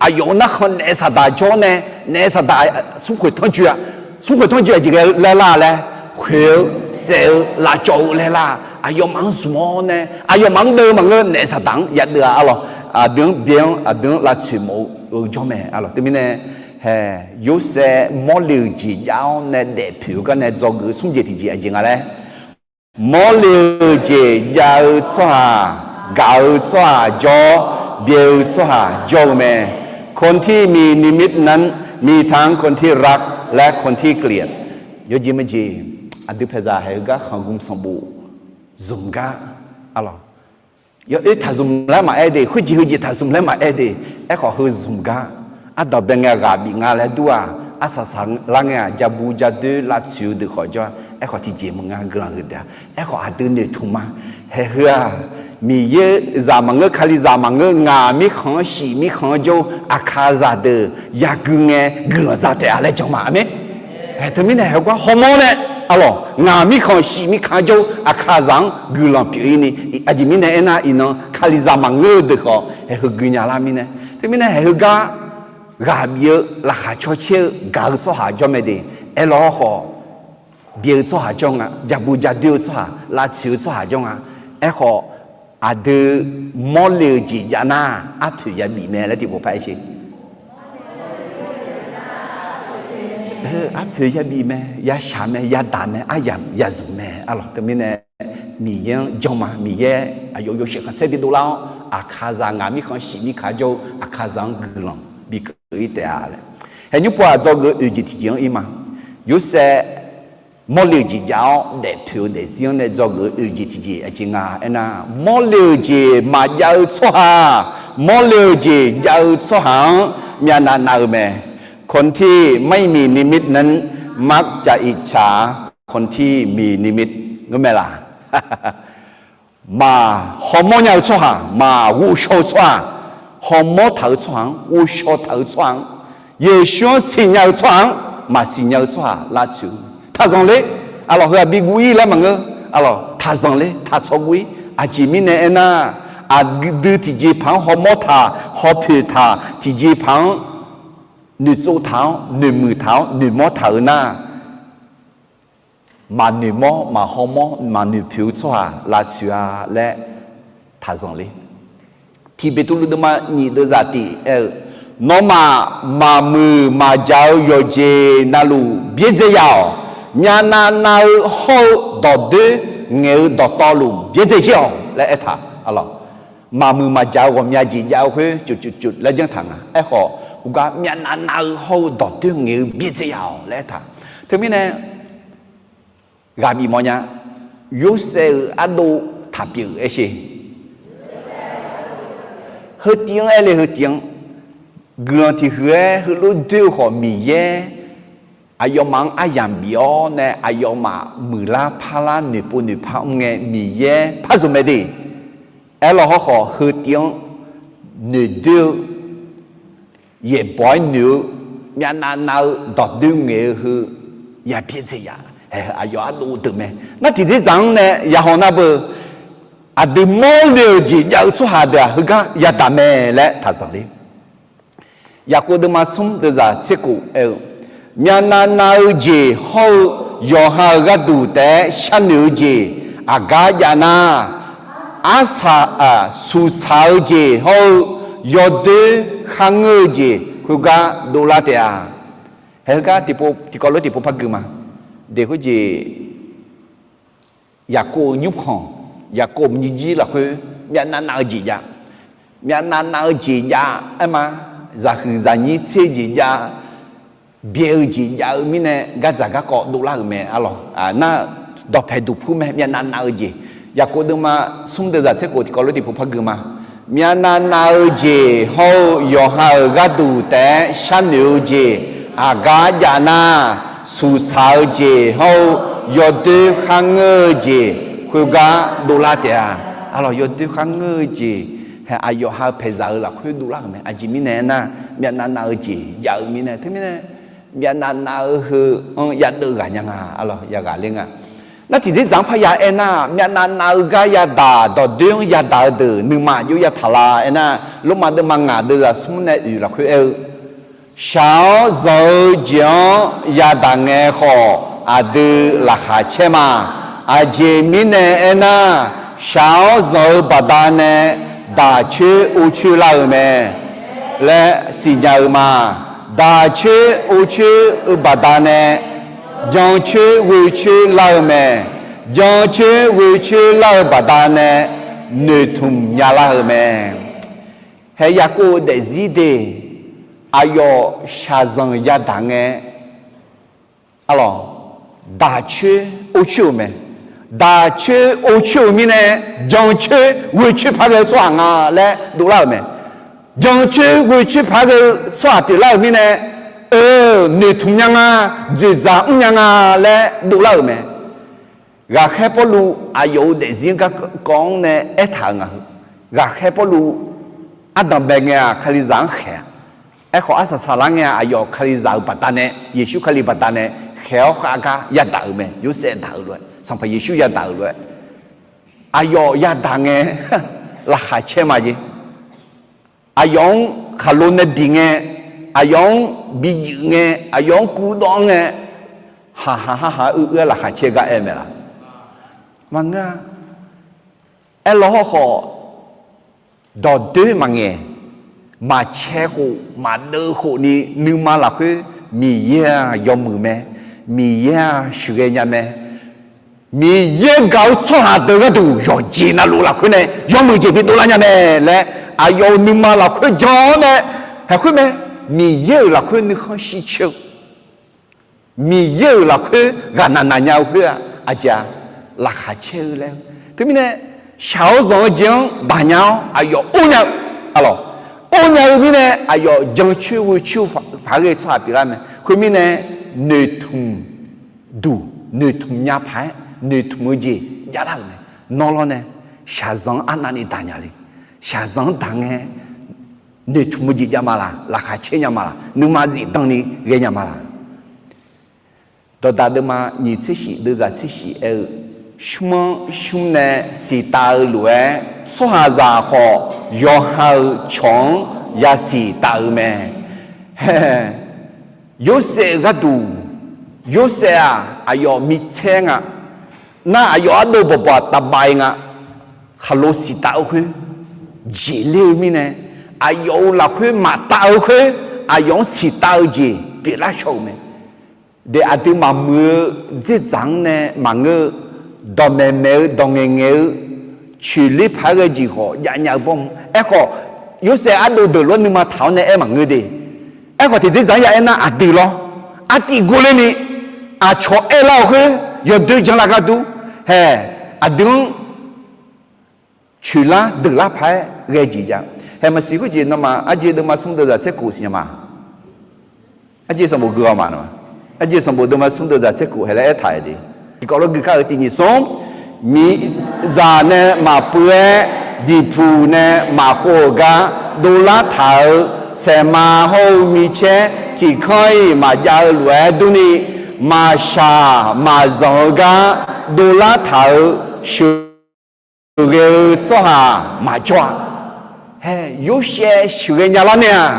Aqyawf-euq narkhan naef saqdaq jawr nae, naef saqdaq smrkhoeq tanrjoe-a, smrkhoeq tanrjoe aqjeq ghae laer lar laer, khoeq-eu, saef-eu, lavcawv-eu laer lar, aqyawfmaf-anr zmq-awr nae, aqyawfmaf-anr deuv-eu maqngeur, naef saqdaq-anr yadeuv-a arlawq. Aqdui-anr byae-anr aqdui-anr lavtsoeq mawf-eu jawr mae arlawq. Teumirnae, hae, Yorsaev mawrle-euq jeq jav-awr nae daefpoeq-eu gar nae dzawgeuf-eu smr jeq tiqjeq aqjeq nga laer, mawrle-euq jeq jav-eu tsawrhaq, gaq-eu tsawrhaq jawr, byae-eu tsawrhaq jawr-eu mae. คนที่มีนิมิตนั้น มีทั้งคนที่รัก และคนที่เกลียด Yawjeq maqjeq, aqdui paeqzaq haeq-eu gar khanqgmq sanqbof zmq gar, arlawq, yawoer taqzmq laer maqaer de, khoerjeq heujeq taqzmq laer maqaer de. Aerkhawf heu zmq gar, ardanq bae ngae ghaq bif nga laer dur-aq, arsaq saqlar ngae-aq, jabu jadoer lavtsoeq-eu deuq khawf jawr-a. Aerkhawf tiqjeq maqnga guiqlanq huiq taef-a. Aerkhawf aqdui noeqtmq ma. Haeq heu-aq, Miqyaer zaq maqngeur, Kalizaq maqngeur, ngaq mirkhanq-anr shif mirkhanq-anr jawr-eu Aqkaqzaq deuq yagui ngae guiqlanq za taef-a laer jan ma. Aqmeq. Haeq teumirnae haeq-eu gar hawmawr nae, arlawq, ngaq mirkhanq shif mirkhanq jawr-eu Aqkaqzaq-anr guiqlanq pyeuf-ir ni, aqjeq mirnae aernar, iqnan Kalizaq maqngeur-eu deuq khawf haeq heu gui nya lar mirnae. Teumirnae haeq heu gar ghaq bif-eu laqkhaq caw caer-eu gaq-eu tsawrhaq jawr mae de. Aerlawr khawf, byae-eu tsawrhaq jawr nga, jabu jadoer-eu tsawrhaq, lavtsoeq-eu tsawrhaq jawr nga. Aerkhawf, aqdui mawrle-eu jeq jav nar, arpoeq yabif mae laer tiqpov par-aer sher. Arpoeq yabif mae, yashaq mae, yadaq mae, aryamq yazmq mae, arlawq. Teumirnae Miqyaer-anr jan ma. Miqyaer aqyawf yawshaef khanqsaer bidov lar-awr, Aqkaqzaq ngaq mirkhanq shif mirkhanq jawr-eu Aqkaqzaq-anr guiqlanq bikeuv-ir taef-a laer. Haeq nymr pov-aq, dzawgeuf oeq jeq tiqjeq-anr ir ma. Yorsaev Mawrle-euq jeq jav-awr daeftoeq-eu daefzir-anr nae dzawgeuf-eu oeq jeq tiqjeq aqjeq nga aernar, mawrle-euq jeq maqjav-eu tsawrhaq, mawrle-euq jeq jav-eu tsawrhaq-anr myavnav nav-eu mae. คนที่ไม่มีนิมิตนั้นมักจะอิจฉาคนที่มีนิมิต ngeurmae laq? Maq hawmawr nya-eu tsawrhaq, maq ghovshaw-eu tsawrhaq, hawmawr taq-eu tsawrhaq-anr, ghovshaw taq-eu tsawrhaq-anr, Yeqsur-anr siqnya-eu tsawrhaq-anr maqsiq nya-eu tsawrhaq lavtsoeq-eu taqzanq ler. Aqlawq, heu-aq bi guv-ir laer maqngeur. Aqlawq, taqzanq ler, taqtsawv guv-ir. Aqjeq mirnae aernar, aqdui tiqjeqpaq-anr hawmawr taq, hawpoeq taq, tiqjeqpaq-anr noeqtsov taq-awr, noeqmuiq taq-awr, noeqmawr taq-eu nar, maqnoeqmawr, maqhawmawr, maqnoeqpoeq-eu tsawrhaq lavtsoeq-a laer taqzanq ler. Tiq Beqtuvluv deuvma nyiq deuvzaq tiq aer-eu, nawmaf maqmuiq maqjaq-eu yawqjeq navluf byaerdzae ya-awq. Myavnav nav-eu hawr-eu dawqdoer ngaeq-eu dawqtawvluf byaerdzae jir-awq laer aertaq. Aqlawq, maqmuiq maqjaq-eu ghawqmya jeq jav-eu khoer cuf cuf cuf laer janr taq nga. Aerkhawf, uqgar myavnav nav-eu hawr-eu dawqdoer ngaeq-eu byaerdzae ya-awq laer aertaq. Teumirnae, ghaq bif mawf nya. Yorsaev-euq ardov taq pyeuf-euq aersheq. Heu tiv-anr aer le, heu tiv-anr. Guiqlanq tiq huiq-aer heulof doer-eu khawf, Miqyaer aqyawfmaf-anr aryamq bif-awr nae aqyawfmaf muiqlar parlar noeqpov noeqpar mr ngae Miqyaer par zmq mae de. Aerlawq hawrkhawf, heu tiv-anr noeqdoer-eu yaeqbawq-aer noeq-eu, myavnav nav-eu dawqdoer ngaeq-eu heu ya byaerdzae ya. Hae, aqyawf ardov deuq mae. Nar tiqdzerdzaq-anr nae yahaw nar beu, aqdui mawrle-euq jeq jav-eu tsawrhaq deuq-aq heugar yadaq mae laer taqzanq ler. Yaqkov deuvma smr deuvzaq tser khof aer-eu, myavnav nav-eu jeq hawr-eu yawqha-euq gharduq taef-aer sharnoeq-eu jeq aqgar jav nar, arsaq, suqsaq-eu jeq hawr-eu yawdoer kharngeur-eu jeq khoergar dovlar taef-a. Hae, heugar tiqkawv lof tiqpov par gui ma. Deq khoerjeq Yaqkov-euq nymrkhanq, Yaqkov nymrjir lafkhoer myavnav nav-eu jeq jav, myavnav nav-eu jeq jav aer ma, zaqhuiq zaqnyir tser jeq jav, byae-eu jeq jav-eu mirnae gardzaq garkawv dovlar-euq mae. Aqlawq, nar dawqpaeq duqpur mae, myavnav nav-eu jeq. Yaqkov deuvma smr deuvzaq tser khof tiqkawv lof tiqpov par gui ma. Myavnav nav-eu jeq hawr-eu yawqha-euq gharduq taef-aer sharnoeq-eu jeq aqgar jav nar, suqsaq-eu jeq hawr-eu yawdoer kharngeur-eu jeq khoergar dovlar taef-a. Aqlawq, yawdoer kharngeur-eu jeq, hae, aqyawf ha paeqzaq-eu lafkhoer dovlar-euq mae. Aqjeq mirnae aernar, myavnav nav-eu jeq jav-eu mirnae. Teumirnae, myavnav nav-eu heu-anr yadeuv ghaq nya nga. Aqlawq, yaghaq ler nga. Nar tiqdzerdzaq-anr parya aernar, myavnav nav-eu gar yadaq, dawqdoer-anr yadaq-eu deuq nuima aqjox yataq la aernar, Lormav deuvma ngaq deuvzaq smr nae oeq lafkhoer aer-eu, shaq-awr zanq-eu jeq-anr yadaq ngae khawf, aqdui laqkhaq caer ma. Aqjeq mirnae aernar, shaq-awr zanq-eu baqdanae daq coer or coer lar-euq mae laer siqnya-eu ma. Daq coer or coer-eu baqdanae jan coer ghoe coer lar-eu mae. Jan coer ghoe coer lar-eu baqdanae noeqtmq nya lar-euq mae. Hae, Yaqkov-euq daefzir de, aqyawf shaqzanq yadaq ngae, aqlawq, daq coer or coer-euq mae. Daq coer or coer-euq mirnae, jan coer ghoe coer paq ghae-eu tsawrhaq nga laer dovlar-euq mae. Jan coer ghoe coer paq ghae-eu tsawrhaq pyeuflar-euq mirnae, eu, noeqtmq nya nga, dzoeqdzaq mr nya nga laer dovlar-euq mae. Ghaqkhaer Pawrluv aqyawf-euq daefzir-anr garkawv-anr nae aertaq-euq nga heu. Ghaqkhaer Pawrluv ardanq bae ngae-aq, Kalizaq-anr khaeq-a. Aerkhawf, arsaq saqlar ngae-aq, aqyawf Kalizaq-euq baqdanae, Yeqsur Kali baqdanae khaeq-awr khav gar yadaq-euq mae. Yorsaev daq-euq lof-aer, Sanqpaq Yeqsur yadaq-euq lof-aer, aqyawf yadaq ngae, laqkhaq caer ma jeq. Aqyawf-anr khaqlo nae bif ngae, aqyawf-anr bi juif ngae, aqyawf-anr kuvdawv ngae, haqhaq haqhaq uir uir-aer laqkhaq caer gar aer mae laq? Maqngeur-a. Aerlawr hawrkhawf, dawqdoer maqngaeq, maqcae khof maqdeuv khofni nuima lafkhoer Miqyaer-aq yawmuiq mae, Miqyaer-aq sheuqghae nya mae. Miqyaer gaq-eu tsawrhaq deuq gharduq yawqjeq navluf lafkhoer nae yawmuiq jeq bidov lar nya mae laer aqyawf-euq nuima lafkhoer jan-awr nae, haeq khoer mae, Miqyaer-euq lafkhoer nuikhanr shircoer-eu Miqyaer-euq lafkhoer ghaqnaq naq nya-eu khoer-aq, aqjeq-a, laqkhaq caer-eu laer-eu. Teumirnae, shaq-awr zanq-eu jeq-anr baqnya-awr aqyawf or nya-eu, aqlawq, or nya-eu mirnae aqyawf jancoer ghoecoer paq-aer ghae-eu tsawrhaq pyeuflar mae. Khoermirnae, noeqtmq duq, noeqtmq nya paq-aer noeqtmq-eu jeq javlar-euq mae. Nawr lawr nae, shaqzanq-anr arnavni daq nya le. Shaqzanq-anr daq ngae, noeqtmq-eu jeq jav ma laq, laqkhaq caer nya ma laq, nuima zifdan ni ghae nya ma laq. Dawqdaq deuvma nyiq tser shif deuvzaq tser shif aer-eu, shmr-anr shmr nae siqtav-eu lof-aer, tsawrhaqzaq khawf yawqha-euq cawq-anr yasiq taf-eu mae. Hae, Yorsaev-euq gharduq, Yorsaev-aq, aqyawf micaer nga. Nar aqyawf ardov bawqbawq taf bav-i nga. Khaqlo siqtav-eu khoer jeq ler-eu mirnae, aqyawf-euq lafkhoer maqtav-eu khoer, aqyawf-anr siqtav-eu jeq pyeuflar shaw-euq mae. Daef aqdui maqmuiq-eu dzerdzaq-anr nae maqngeur-eu, dawqmaeq maeq-eu dawqngaeq ngaeq-eu, coeqler paq-aer ghae jeq khawf javnya-eu bawrm. Aerkhawf, Yorsaev ardov deuq lof-aer nuima taq-awr nae aer maqngeur de. Aerkhawf, tiqdzerdzaq-anr ya aernar aqdui lawr, artiv gorler ni aqcawq aerlar-eu khoer yawdoer janlar gharduq, hae, aqdui-anr coeqlar deuqlar paq-aer ghae jeq jav. Hae, maqsiq khoerjeq nawmaf arjeq deuvma smr deuvzaq tser khof siqnya ma. Arjeq sanqbof gui-awr ma. Arjeq sanqbof deuvma smr deuvzaq tser khof hae laer aertaq-euq de. Tiqkawv lof gui kar-euq tiq nyiq smr, miqzaq nae maqpuiv-aer, diqpuq nae maqkhov-euq gar dovlar taq-euq saeqma hawr-eu micaer tiq kanr-iq maqjav-eu lof-aer durni, maqshaq maqzanq-eu gar dovlar taq-euq sheuqghae-eu tsawrhaq maqjawr-a. Hae, Yorsaev sheuqghae nya lar nae-aq,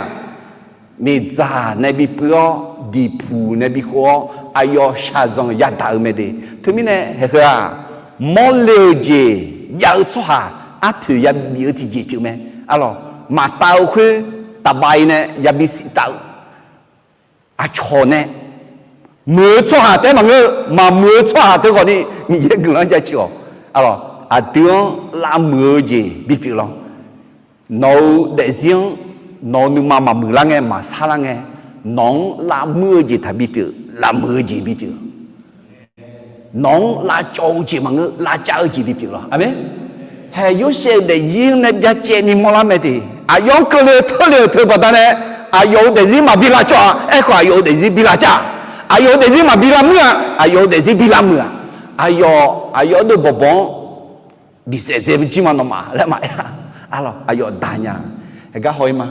miqdzaq nae bipuiv-awr, diqpuq nae bikhov-awr, aqyawf shaqzanq yadaq-eu mae de. Teumirnae, haeq heu-aq, mawrle-eu jeq jav-eu tsawrhaq arpoeq yabif-eu tiqjeq pyeuf mae. Aqlawq, maqtav-eu khoer taf bav-i nae yabi siqtav-eu aqcawq nae, muiq-eu tsawrhaq taef-aer maqngeur-eu, maqmuiq-eu tsawrhaq teu khawfni Miqyaer guiqlanq-anr jaceuq-awq. Aqlawq, aqdui-anr lavmuiq-eu jeq bipyeuf lawr. Nawq-euq daefzir-anr nawq-euq nuima maqmuiq lar ngae, maqsar lar ngae, nawq-anr lavmuir-eu jeq taqbi pyeuf, lavmuiq-eu jeq bipyeuf. Nawq-anr lavcawv-eu jeq maqngeur, lavcav-eu jeq bipyeuf lawr. Aqmeq. Hae, Yorsaev-euq daefzir-anr nae byacaevni mawrlar mae de. Aqyawf-anr keuvle-eu teurle-euq teu baqdanae, aqyawf-euq daefzir maqbi lavcawv-a. Aerkhawf, aqyawf-euq daefzir bi lavcav-a. Aqyawf-euq daefzir maqbi lavmuir-a. Aqyawf-euq daefzir bi lavmuiq-a. Aqyawf, aqyawf ardov bawqbawq-anr diqsaef dzae jir ma nawmaf laer maqaer-a. Aqlawq, aqyawf daq nya. Haeq gar haw-ir ma.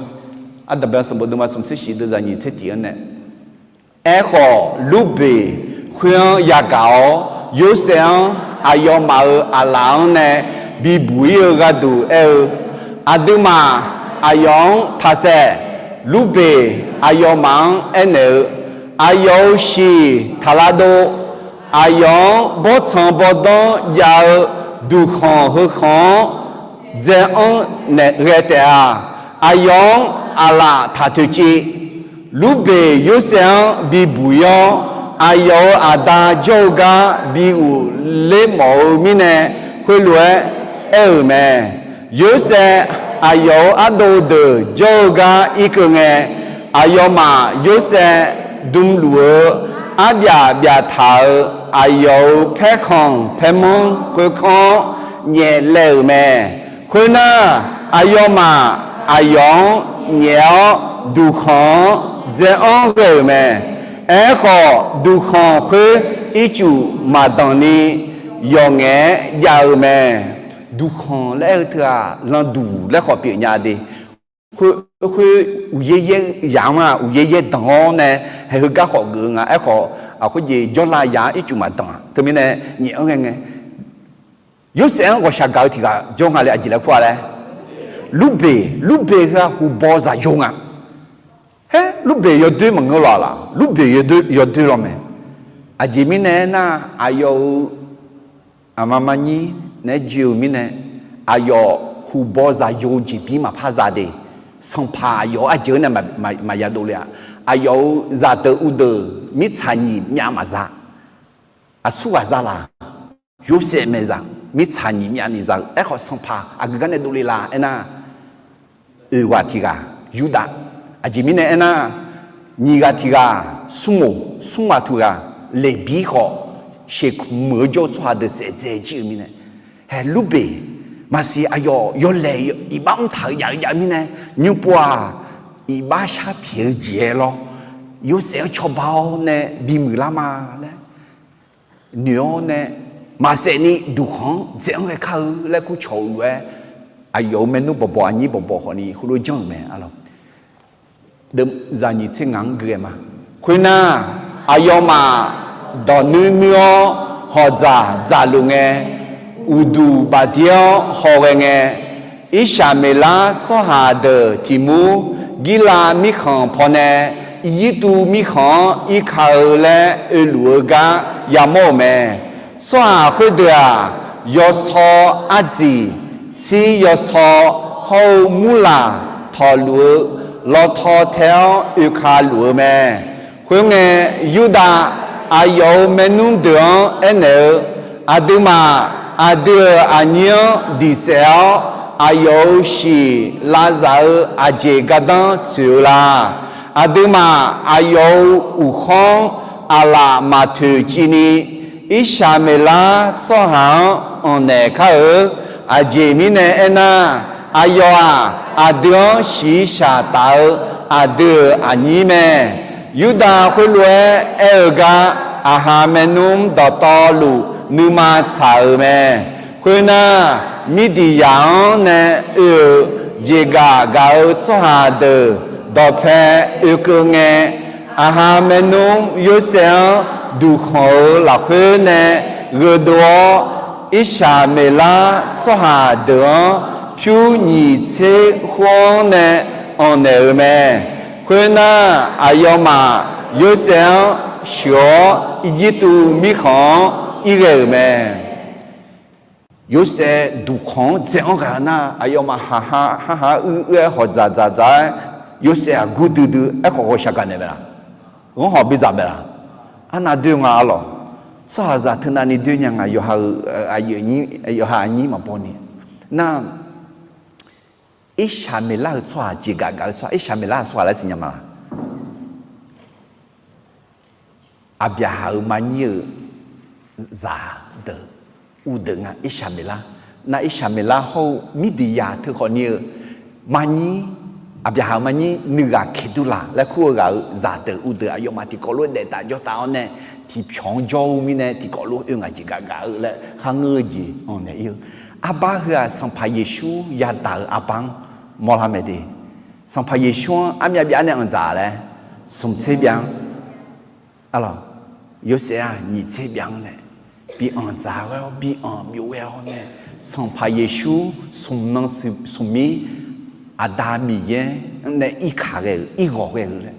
Ardanqbae sanqbof deuvma smq tser shif deuvzaq nyiq tser tiq-anr nae, Aerkhawf, Lurbeq khoer-anr yagaq-awr, Yorsaev-anr aqyawfmaf-euq aqlaf-anr nae bibuq-ir-eu gharduq aer-eu, Aqduimaf aqyawf-anr taqsaef. Lurbeq aqyawfmaf-anr aernaeq-eu, Aqyawf-euq shiq taq lavdov. Aqyawf-anr bawrtsanq bawrdanr jav-eu duqkhanq heukhanq-anr dzae-anr naeq ghae taef-a. Aqyawf-anr aqlaf taq toeqciv. Lurbeq Yorsaev-anr bibuq-ir-awr, aqyawf-euq aqda jawr-eu gar bi ghofler mawf-eu mirnae, khoerlof-aer aer-euq mae. Yorsaev aqyawf-euq ardov deuq jawr-eu gar irkeuv ngae, aqyawfmaf Yorsaev dmluf-eu arbyaf byaf taq-euq aqyawf-euq paerkhanq paermanr khoerkanr-anr nyaeflaev-euq mae. Khoernar, aqyawfmaf aqyawf-anr nyaef-awr, duqkhanq-anr dzae-anr ghae-euq mae. Aerkhawf, duqkhanq khoer ircuf maqdanq ni yawqngaef-aer jav-eu mae. Duqkhanq laer aer-eu teu-aq, landuq laer khawf pyeuf nya de. Khoer, khoer uqyaer yaer yamq-anr-aq, uqyaer yaer danq-awr nae, haeq heugar khawf geuf-eu nga. Aerkhawf, aqkhoer jeq jawrlav yamq-anr ircuf maqdanq-a. Teumirnae nyaef-anr ghae ngae, Yorsaev-anr ghawqshaq gaq-eu tiq ghaq jawr nga le, aqjeq laer kur-a laer. Lurbeq, Lurbeq heu-aq huqbaw zaqyo nga. Haer, Lurbeq yawdoer maqngeur lawq laq? Lurbeq yawdoer, yawdoer lawr mae. Aqjeq mirnae aernar, aqyawf-euq aqma manyir naeq-aer joe-eu mirnae, aqyawf huqbaw zaqyo jeqbir maqpar za de. Sanqpaq aqyawf-euq arjeuq-anr nae maq, maq, maqya dovle-a. Aqyawf-euq zaqdeuq uvdeuq mirtsaq nyiq myav maqza. Aqsur ghaq za laq? Yorsaev maeqzaq mirtsaq nyiq myav ni za-eu. Aerkhawf, sanqpaq aqgeu gar nae dovle la aernar, oeq ghaq tiq ghaq Yurdav. Aqjeq mirnae aernar, nyiq ghaq tiq ghaq smrmoq, smr ghaq tiq ghaq Leqbir khawf, sheuqmuiq-eu jawr-eu tsawrhaq deuq saef dzae jir-eu mirnae, hae lurbeq maqsiq aqyawf yawlaeq iqbax mrtaq-euq jav-eu jav-eu mirnae, nymrpov-aq, iqbax sharpyaeq-eu jeq-aer lawr, Yorsaev-anr cawba-awr nae bimuiq lar ma laer noeq-awr nae, maqsaef ni duqkhanq-anr dzaeq-anr ghae kar-eu laer kur cawq-eu lof-aer, aqyawf-euq maernmr bawqbawq aqnyir bawqbawq khawfni heulof janr-euq mae. Zaqnyiq tser ngaq-anr gui-aer ma. Khoernar, aqyawfmaf dawq nuir nuir-awr hawq dzaq dzaqluf ngae, uqduq bafdir-awr hawghae ngae, Irsaqmeqlar tsawrhaq deuq tiqmur Girlav mirkhanq pawnae Irjirtuv mirkhanq-anr irka-eu laer oeluf-eu gar yamawr-euq mae. Tsawrhaq khoerdeuq-aq, yawsaw ardziq, tsir yawsaw hawr-eu murlaq tawqluf-eu lawtaw tae-awr oeka luf-eu mae. Khoerngae, Yurdav aqyawf-euq maernmr deuq-anr aernaeq-eu, Aqduimaf aqdui-euq aqnyir-anr diq saef-awr, aqyawf-euq shiq lavzaq-eu aqjeq gardanr tsoeq-eu la? Aqduimaf aqyawf-euq uqkhawr-anr aqlaf maqtoeq civni, Irsaqmeqlar tsawrhaq-anr anqnaeq kar-eur. Aqjeq mirnae aernar, aqyawf-aq, aqdui-anr shiqshaq taf-eu aqdui-euq aqnyir mae. Yurdav khoerlof-aer aer-eu gar, Aqha maernmr dawqtawvluf nuima tsaq-euq mae. Khoernar, Mirdiqyaq-anr nae oe-euq jeqgaf gaq-eu tsawrhaq deuq dawqpae oekeuv ngae, Aqha maernmr Yorsaev-anr duqkhanq-euq lafkhoer nae gheudov-awr, Irsaqmeqlar tsawrhaq deuq-anr pyur nyiq tser khoer-anr nae anqnaeq-euq mae. Khoernar, aqyawfmaf Yorsaev-anr sheuq-awr, Irjirtuv mirkhanq-anr irghae-euq mae. Yorsaev duqkhanq-anr dzaeq-anr ghaq nar, aqyawfmaf haqha haqha uir uir-aer hawq dzaq dzaq dzaq-aer, Yorsaev aqgur duidui aerkhawf ghawqshaq gaqnaeq mae laq? Ghanr hawq bidzaq mae laq? Arnav doer nga arlawq. Tsawrhaqzaq teunav ni doer nya nga, yawqha-euq aqyuif aqnyir, yawqha aqnyir maqbaw ni. Nar, Irsaqmeqlar-euq tsawrhaq jeqgaf gaf-eu tsawrhaq, Irsaqmeqlar-euq tsawrhaq laer siqnya ma laq? Aqbyaqhaq-euq marnyir-euq zaqdeuq uvdeuq nga Irsaqmeqlar. Nar Irsaqmeqlar hawr-eu Mirdiqyaq teukhawf ni-eu marnyir, Aqbyaqhaq-euq marnyir nuighaq Keqdurlaq laer kur-eu ghaq-euq zaqdeuq uvdeuq aqyawfmaf tiqkawv lof-aer daef taf jawr taf-awr nae, tiqpyawq-anr jawr-eu mirnae tiqkawv lof-aer oe ngaq jeqgaf gaf-eu laer kharngeur-eu jeq anqnaeq ir-eu. Arbar heu-aq, Sanqpaq Yeqsur yadaq-eu arbar-anr mawrlar mae de. Sanqpaq Yeqsur-anr armyav byav nae anqdzaq laer, smq tser byav-anr, arlawq, Yorsaev-aq nyiq tser byav-anr nae bi anqdzaq ghae-awr, bi anq byov ghae-awr nae, Sanqpaq Yeqsur smq nan smq mir Aqda Miqyaer nae irkaq ghae-euq, irghawq ghae-euq laer,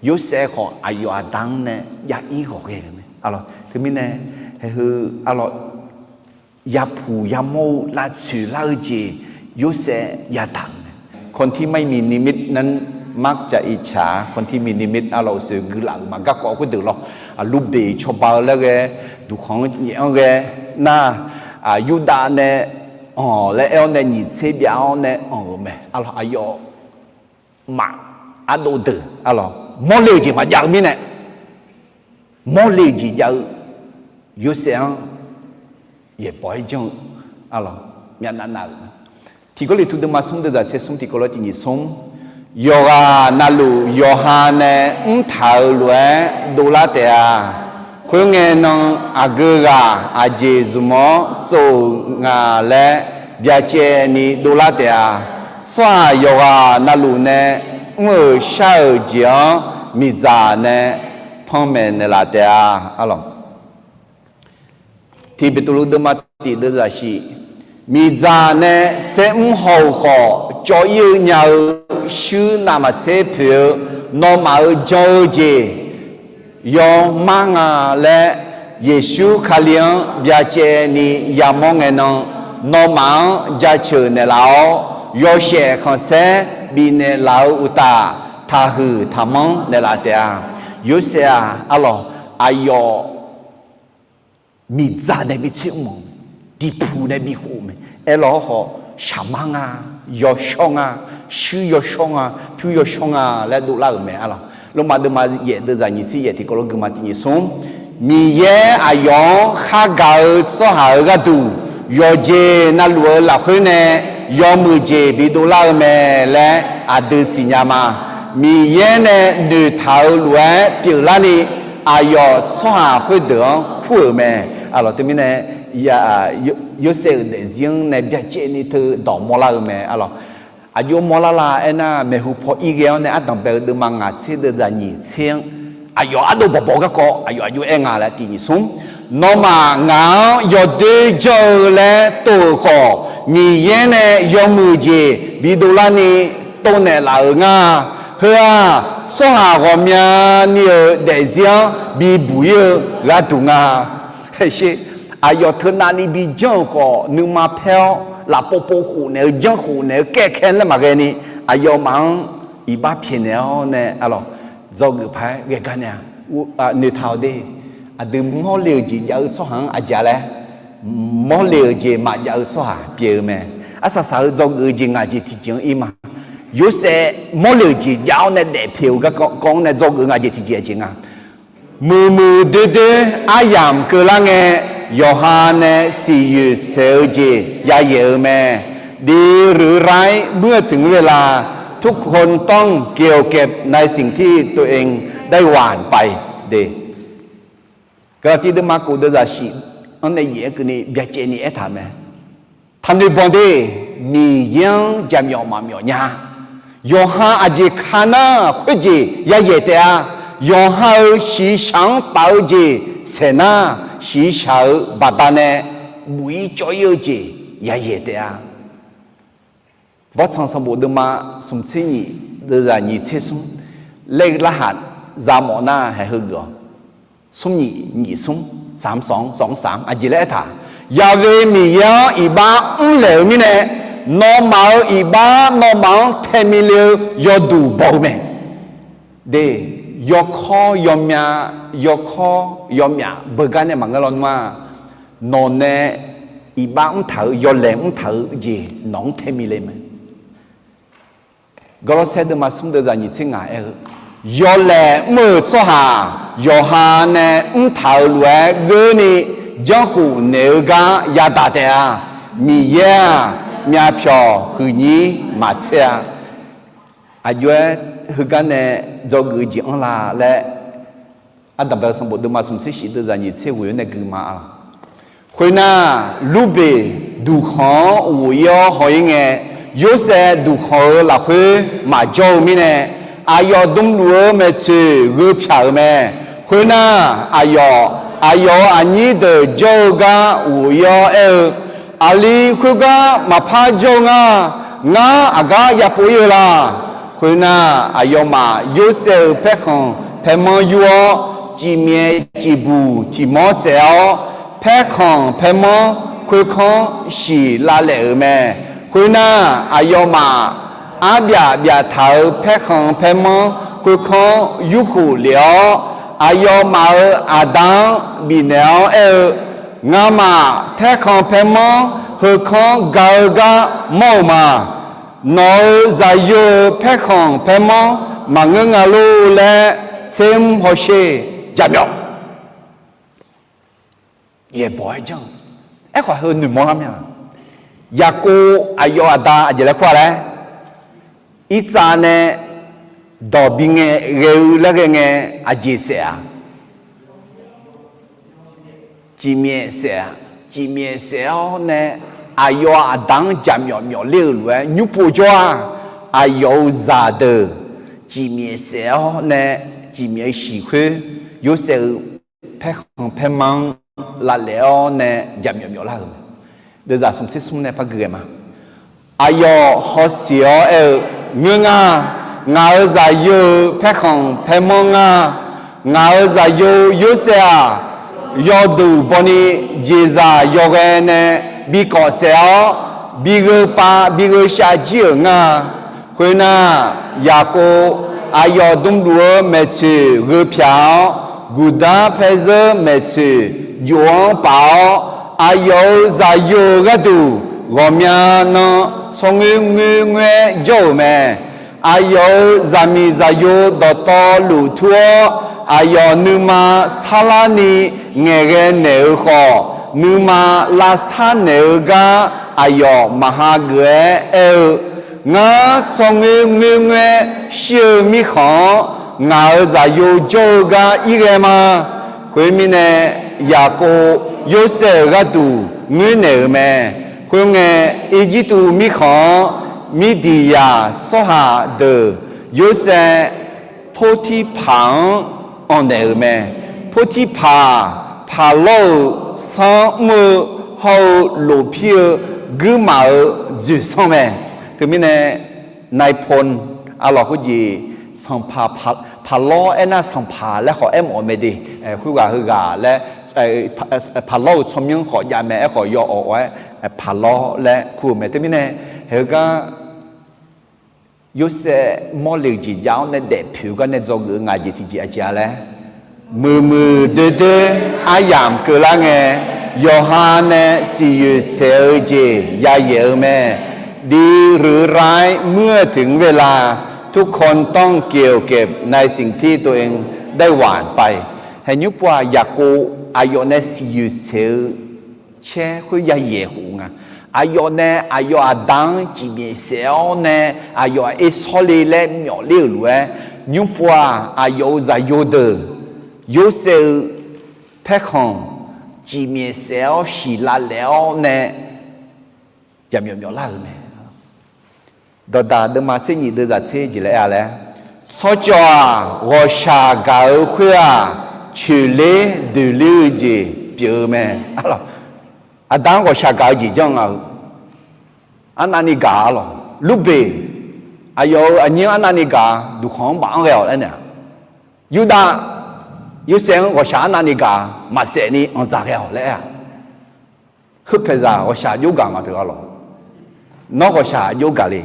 Yorsaev khawf aqyawf aqda-anr nae ya irghawq ghae-euq mae. Arlawq, teumirnae, haeheu, arlawq, yapuq yamawr-eu lavtsoeq lar-eu jeq Yorsaev yadaq-euq mae. คนที่ไม่มีนิมิตนั้นมักจะอิจฉา คนที่มีนิมิต arlawq, uqsoeq guilaf-euq ma garkawv khoerdeuq lawr, lurbeq cawba-eu laer ghae, duqkhanq-anr nyaef-anr ghae, nar, Yurdav nae anq laer aer-awr nae nyiq tser byav-awr nae anq-euq mae. Arlawq, aqyawf maf ardov deuq, arlawq, mawrle-eu jeq maqjav-eu mirnae, mawrle-eu jeq jav-eu Yorsaev-anr yaeqbawq-aer janr-eu, arlawq, myavnav nav-euq. Tiq Gawrliqtu deuvma smr deuvzaq tser smr tiqkawv lof-aer tiq nyiq smr, yawqghaq navluf yawqha nae mrtaq-euq lof-aer dovlar taef-a. Khoerngae nan aqgeu ghaq aqjeq zmq-awr tsov-euq nga laer byacaevni dovlar taef-a. Tsawrhaq yawqghaq navluf nae mr-euq shar-euq jeq-anr miqdzaq nae panmaeq naeqlaf taef-a. Arlawq, Tiq Beqtuvluv deuvma tiq deuvzaq shif, miqdzaq nae tser mr haw-euq khawf cawv ir-eu nya-eu shuir navmaqtser poeq-eu nawmaf-euq jan-eu jeq yawmar nga laer, Yeqsur Kali-anr byacaevni yamawr ngae nan, nawmaf-anr jaceuq naeqlaf-awr, yawshaef khanqsaer bifnaeq laf-eu uqtaf, taqhuiq taqmanr naeqlaf taef-a. Yorsaev-aq, arlawq, aqyawf miqdzaq nae bi tser mr-euq, tiqpuq nae bikhof mae. Aerlawq, hawr khawf shaqmar nga, yawshawr nga, shuir yawshawr nga, pyur yawshawr nga laer dovlar-euq mae. Arlawq, Lormav deuvma yaef deuvzaq nyiq tser yaef tiqkawv lof-aer guima tiq nyiq smr, Miqyaer aqyawf-anr khargaq-eu tsawrhaq-euq gharduq, yawqjeq navluf-eu lafkhoer nae yawmuiq jeq bidov lar-eu mae laer aqdui siqnya ma. Miqyaer nae noeqtaq-euq lof-aer pyeuflarni, aqyawf tsawrhaq khoerdeuq-anr kur-euq mae. Aqlawq teumirnae, Yorsaev-euq daefzir-anr nae byacaevni teu dawq mawrlar-eu mae. Aqlawq, aqjox mawrlar la aernar, maeqhu paw ir ghae-awr nae ardanq bae-eu deuvma ngaq tser deuvzaq nyiq tser-anr, aqyawf ardov bawqbawq garkawv aqyawf aqjox aer nga laer tiq nyiq smr. Nawmaf ngaq-anr yawdoer janr-eu laer tov-euq khawf, Miqyaer nae yawmuiq jeq bidov larni tovnaeq laf-euq nga. Heu-aq, tsawrhaq ghawqmyani-euq daefzir-anr bibuq ir-eu gharduq nga. Aqyawf teu navni bijanr-euq khawf, nuima paer-awr lafpov pov khof naeq-eu janr khof naeq-eu kaer kaer laer maqghae ni, aqyawfmaf-anr iqbax pyaeqnaeq-awr nae, aqlawq, dzawgeuf paq-aer ghae gar nae-a, noeqtaq-awq de. Aqdui mawrle-euq jeq jav-eu tsawrhaq-anr aqjeq-a laer, mawrle-euq jeq maqjav-eu tsawrhaq pyeuf-eu mae. Arsaq saq-eu dzawgeuf-eu jeq ngaq jeq tiqjeq-anr ir ma. Yorsaev mawrle-euq jeq jav-awr nae daef pyeuf-eu garkawv-anr nae dzawgeuf ngaq jeq tiqjeq aqjeq nga. Muiqmuiq doerdoer aryamq keuvlar ngae, yawqha nae siqyoeq saeq-eu jeq yayaeq-eu mae. ดีหรือร้าย เมื่อถึงเวลา ทุกคนต้องเกี่ยวเก็บในสิ่งที่ตัวเองได้หว่านไป de. Gaqlaqtiv deuvma kof deuvzaq shif-anr nae yaef-aer keuvni byacaevni aertaq mae. Taqnoeq banq de. Miqyaer-anr jaqmyawf maqmyawf nya. Yawqha aqjeq ka nar, khoerjeq yayaeq taef-a. Yawqha-euq shiqshaq-anr taf-eu jeq saeq nar, shiqshaq-euq baqdanae buq-ir cawv-ir-eu jeq yayaeq taef-a. Bawrtsanq sanqbof deuvma smq tser nyiq deuvzaq nyiq tser smr laer larhaq za mawf nar haeq heugeuf-awq. Smr nyiq nyiq smr, saq-anr saq-anr saq-anr saq-anr aqjeq laer aertaq, Yaqve Miqyaer-anr iqbax mrlaeq-euq mirnae, nawmaf-euq iqbax nawmaf-anr tae mile-eu yawduq baw-eu mae. De, yawkawr yawmyav, yawkawr yawmyaf beugar nae maqngeur lawnmr-a. Nawq nae iqbax mrtaq-euq yawlaeq mrtaq-eu jeq nawq-anr tae mile mae. Gawrlawrsaer deuvma smr deuvzaq nyiq tser ngaq aer-eu, yawlaeq mr-euq tsawrhaq yawqha nae mrtaq-euq lof-aer geurni janrkhof naeq-eu gar yadaq taef-a. Miqyaer-aq, myavpyawq huiqnyir maqtser-a. Aqjox-aer heugar nae dzawgeuf-eu jeq anrla laer, Ardaqbae-eu sanqbof deuvma smq tser shif deuvzaq nyiq tser ghoeq-awr nae gui ma-a laq. Khoernar, Lurbeq duqkhanq-anr ghof-ir-awr haw-ir ngae, Yorsaev duqkhanq-euq lafkhoer maqjawr-eu mirnae, aqyawf dmluf-eu maeqtsoeq gheu pyaq-euq mae. Khoernar, aqyawf, aqyawf-euq aqnyir deuq jawr-eu gar ghof-ir-awr aer-eu, Aqli khoergar maqpar jawr-eu nga. Ngar aqgar yapov-ir-eu la? Khoernar, aqyawfmaf Yorsaev-euq paerkhanq paermanr yur-awr, cifmyaef cifbuq cifmawr saef-awr, paerkhanq paermanr khoerkanr shiq lavlaef-euq mae. Khoernar, aqyawfmaf arbyaf byaf taq-euq paerkhanq paermanr khoerkanr yurkhof lef-awr, aqyawfmaf-euq aqda-anr bifnaeq-awr aer-eu, Ngamaf paerkhanq paermanr heukanr ga-eu gar mawr-euq ma. Nawq-euq zaqyo-euq paerkhanq paermanr maqngeur nga lor laer tser mr hawsher. Jaqmyawf yaeqbawq-aer janr-eu. Aerkhawf heu noeqmawr lar mya. Yaqkov aqyawf aqda aqjeq laer kur-a laer, Irtsav nae dawq bi ngae ghae-eu laer ghae ngae, aqjeq saef-a? Cifmyaef saef-a. Cifmyaef saef-awr nae aqyawf aqda-anr jaqmyawf myawf ler-euq lof-aer nymr pov jawr-a. Aqyawf-euq zaqdeuq cifmyaef saef-awr nae, cifmyaef-eu shiq khoer Yorsaev-euq paerkhanq paermanr-anr lavlaef-awr nae jaqmyawf myawf lar-euq. Deuvzaq smq tser smr nae par gui ghae ma. Aqyawf hawsiq-awr aer-eu, Ngeur nga. Ngaq-euq zaqyo-euq paerkhanq paermanr nga. Ngaq-euq zaqyo Yorsaev-aq, yawduq bawni jeqzaq yawghae nae bi kawf saef-awr, bi gheu pav bi gheu shav jir-euq nga. Khoernar, Yaqkov aqyawf dmluf-eu maeqtsoeq gheu pyaq-awr, guqdar paerzeur maeqtsoeq jof-anr paf-awr, aqyawf-euq zaqyo-euq gharduq ghawqmya nan tsawrngoer ngoer ngoer-aer jawr-euq mae. Aqyawf-euq zaqmiq zaqyo dawqtawvluf tur-awr, Aqyawf nuima sarlarni ngaeqghae naeq-eu khawf, nuima lavsar naeq-eu gar aqyawf maqha geuf-aer aer-eu, Ngar tsawrngoer ngoerngoer-aer shir-eu mirkhanq-anr ngaq-euq zaqyo jawr-eu gar irghae ma. Khoermirnae, Yaqkov Yorsaev-euq gharduq ngoernaeq-euq mae. Khoerngae, Irjirtuv mirkhanq-anr Mirdiqyaq tsawrhaq deuq Yorsaev Portirpaq-anr anqnaeq-euq mae. Portirpaq, paqlawr-euq sanr mr-eu hawr-eu lofpir-eu guirmaf-euq dzoeqsanr mae. Teumirnae, naipon, arlawq khoerjeq sanqpaq, paqlawr aernar sanqpaq laer khawf aermawf-eu mae de. Khoerghaq heughaq laer, paqlawr-euq tsawrmyanr khawf jav mae aerkhawf yaw awq-aer paqlawr laer kur-eu mae. Teumirnae, haeqgar Yorsaev mawrle-euq jeq jav-awr nae daefpoeq-eu gar nae dzawgeuf-eu ngaq jeq tiqjeq aqjeq-a laer, muiqmuiq doerdoer aryamq keuvlar ngae, yawqha nae siqyoeq saeq-eu jeq yayaeq-eu mae. ดีหรือร้าย เมื่อถึงเวลา ทุกคนต้องเก็บเกี่ยวในสิ่งที่ตัวเองได้หว่านไป Haeq nymr pov-aq, Yaqkov aqyawf nae siqyoeq saeq-eu caer khoer yayaeq khof nga. Aqyawf nae aqyawf aqda-anr cifmyaef saef-awr nae aqyawf-aq ersawr le laer myawf ler-euq lof-aer, nymr pov-aq, aqyawf-euq zaqyo deuq Yorsaev-eu paerkhanq cifmyaef saef-awr shiqlav laef-awr nae jaqmyawf myawflar-euq mae. Dawqdaq deuvma tser nyif deuvzaq tser jeq laer aer-a laer, tsawrcawv-aq, ghawqshaq gaq-eu khoer-aq, coeqler doeqler-eu jeq pyeuf-eu mae. Aqda-anr ghawqshaq gaq-eu jeq janr nga-eu, arnavni gaq-a lawq. Lurbeq, aqyawf-euq aqnyir-anr arnavni gaq-a, duqkhanq-anr baf-anr ghae-awq laer nae-aq, Yurdav, Yorsaev-anr ghawqshaq arnavni gaq-a, maqsaef ni anqdzaq ghae-awq laer aer-a. Heu paeqzaq ghawqshaq jov gaq ma teu-a lawq. Nawr ghawqshaq jov gaq le.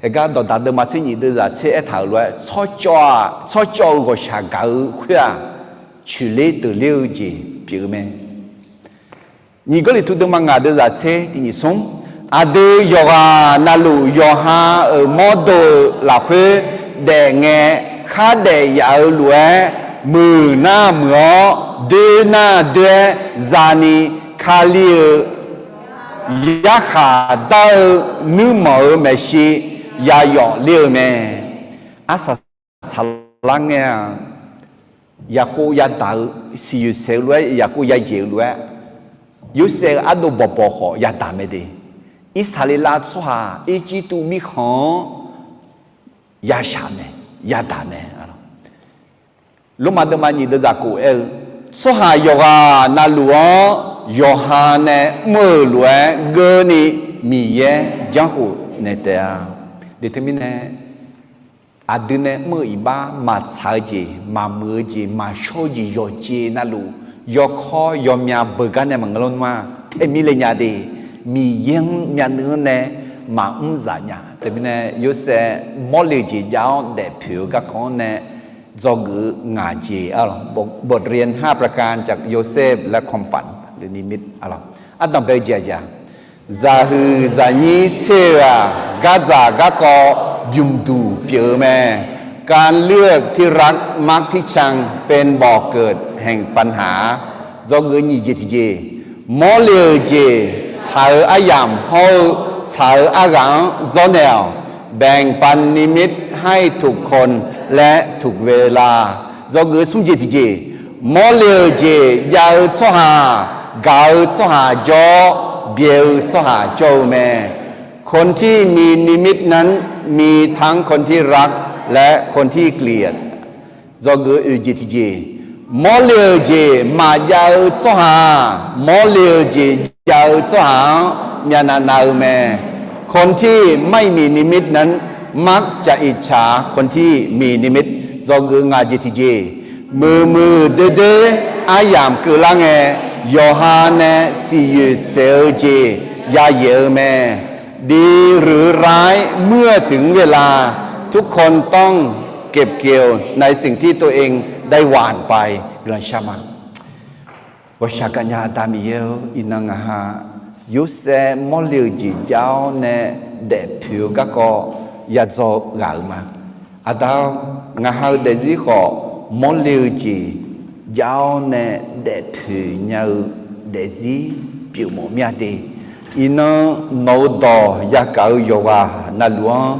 Haeqgar dawqdaq deuvma tser nyif deuvzaq tser aertaq-euq lof-aer, tsawrcawv-aq, tsawrcawv-eu ghawqshaq gaq-eu khoer-aq, coeqler doeqler-eu jeq pyeuf-eu mae. Nyiq Gawrliqtu deuvma ngaq deuvzaq tser tiq nyif smr, aqdui yawqghaq navluf yawqha-euq mawrdo-euq lafkhoer daef ngae, khardaef yaf-eu lof-aer, muiq nar muiq-awr, doer nar doer-aer zani, Kali-euq yarkhaq dar-eu nuirmanq-euq maeqshi yayawf ler-eu mae. Arsaq saqlar ngae-a, Yaqkov yadaq-eu, siqyoeq saeq-eu lof-aer Yaqkov yayaeq-eu lof-aer, Yorsaev-eu ardov bawqbawq khawf yadaq mae de. Irsaqleqlav tsawrhaq Irjirtuv mirkhanq-anr yashaq mae, yadaq mae. Lormav deuvma nyiq deuvzaq kof aer-eu, tsawrhaq yawqghaq navluf-anr yawqha nae mr-euq lof-aer geurni Miqyaer janrkhof naeq taef-a. Teumirnae, aqdui nae mr-eu iqbax maqtsaq-eu jeq, maqmuiq-eu jeq, maqshawr-eu jeq yawqjeq navluf, yawkawr yawmya beugar nae maqngeur lawrnmr-a, taemirle nya de. Miqyaer-anr myavnuiv-anr nae maqmr zaf nya. Teumirnae Yorsaev mawrle-eu jeq jav-awr daefpoeq-eu garkawv-anr nae dzawgeuf-eu ngaq jeq-a lawq. บทเรียนห้าประการจากโยเซฟและความฝันหรือนิมิต Ardanq bae-eu jeq aqjeq-aq, zaqhuiq zaqnyir tser-eu-aq, gardzaq garkawv bymqduq pyeuf-eu mae. การเลือกที่รักมักที่ชังเป็นบ่อเกิดแห่งปัญหา Dzawgeuf nyiq jeq tiqjeq, mawrle-euq jeq tsaq-eu aryamq hawr-eu tsaq-eu arghaq-anr dzawrnaeq-awq. แบ่งปันนิมิตให้ถูกคนและถูกเวลา Dzawgeuf smr jeq tiqjeq, mawrle-euq jeq jav-eu tsawrhaq, gaq-eu tsawrhaq jawr-awr, byaeq-eu tsawrhaq jawr-eu mae. คนที่มีนิมิตนั้นมีทั้งคนที่รักและคนที่เกลียด Dzawgeuf oeq jeq tiqjeq, mawrle-euq jeq maqjav-eu tsawrhaq, mawrle-euq jeq jav-eu tsawrhaq-anr myavnav nav-eu mae. คนที่ไม่มีนิมิตนั้นมักจะอิจฉาคนที่มีนิมิต Dzawgeuf ngaq jeq tiqjeq, muiqmuiq doerdoer aryamq keuvlar ngae, yawqha nae siqyoeq saeq-eu jeq yayaeq-eu mae. ดีหรือร้ายเมื่อถึงเวลา ทุกคนต้องเก็บเกี่ยวในสิ่งที่ตัวเองได้หว่านไป Guiqlanq shar ma. Ghawqshaq gaqnya Aqda Miqyaer-or, iqnan ngaq ha Yorsaev mawrle-euq jeq jav-awr nae daefpoeq-eu garkawv yadzaw ghaq-euq ma. Aqda-or, ngaq ha-eu daefzir khawf mawrle-eu jeq jav-awr nae daeftoeq nya-eu daefzir pyeuf mawf mir-a de. Iqnan nawq-eu dawq yagaq-eu yawqghaq navluf-anr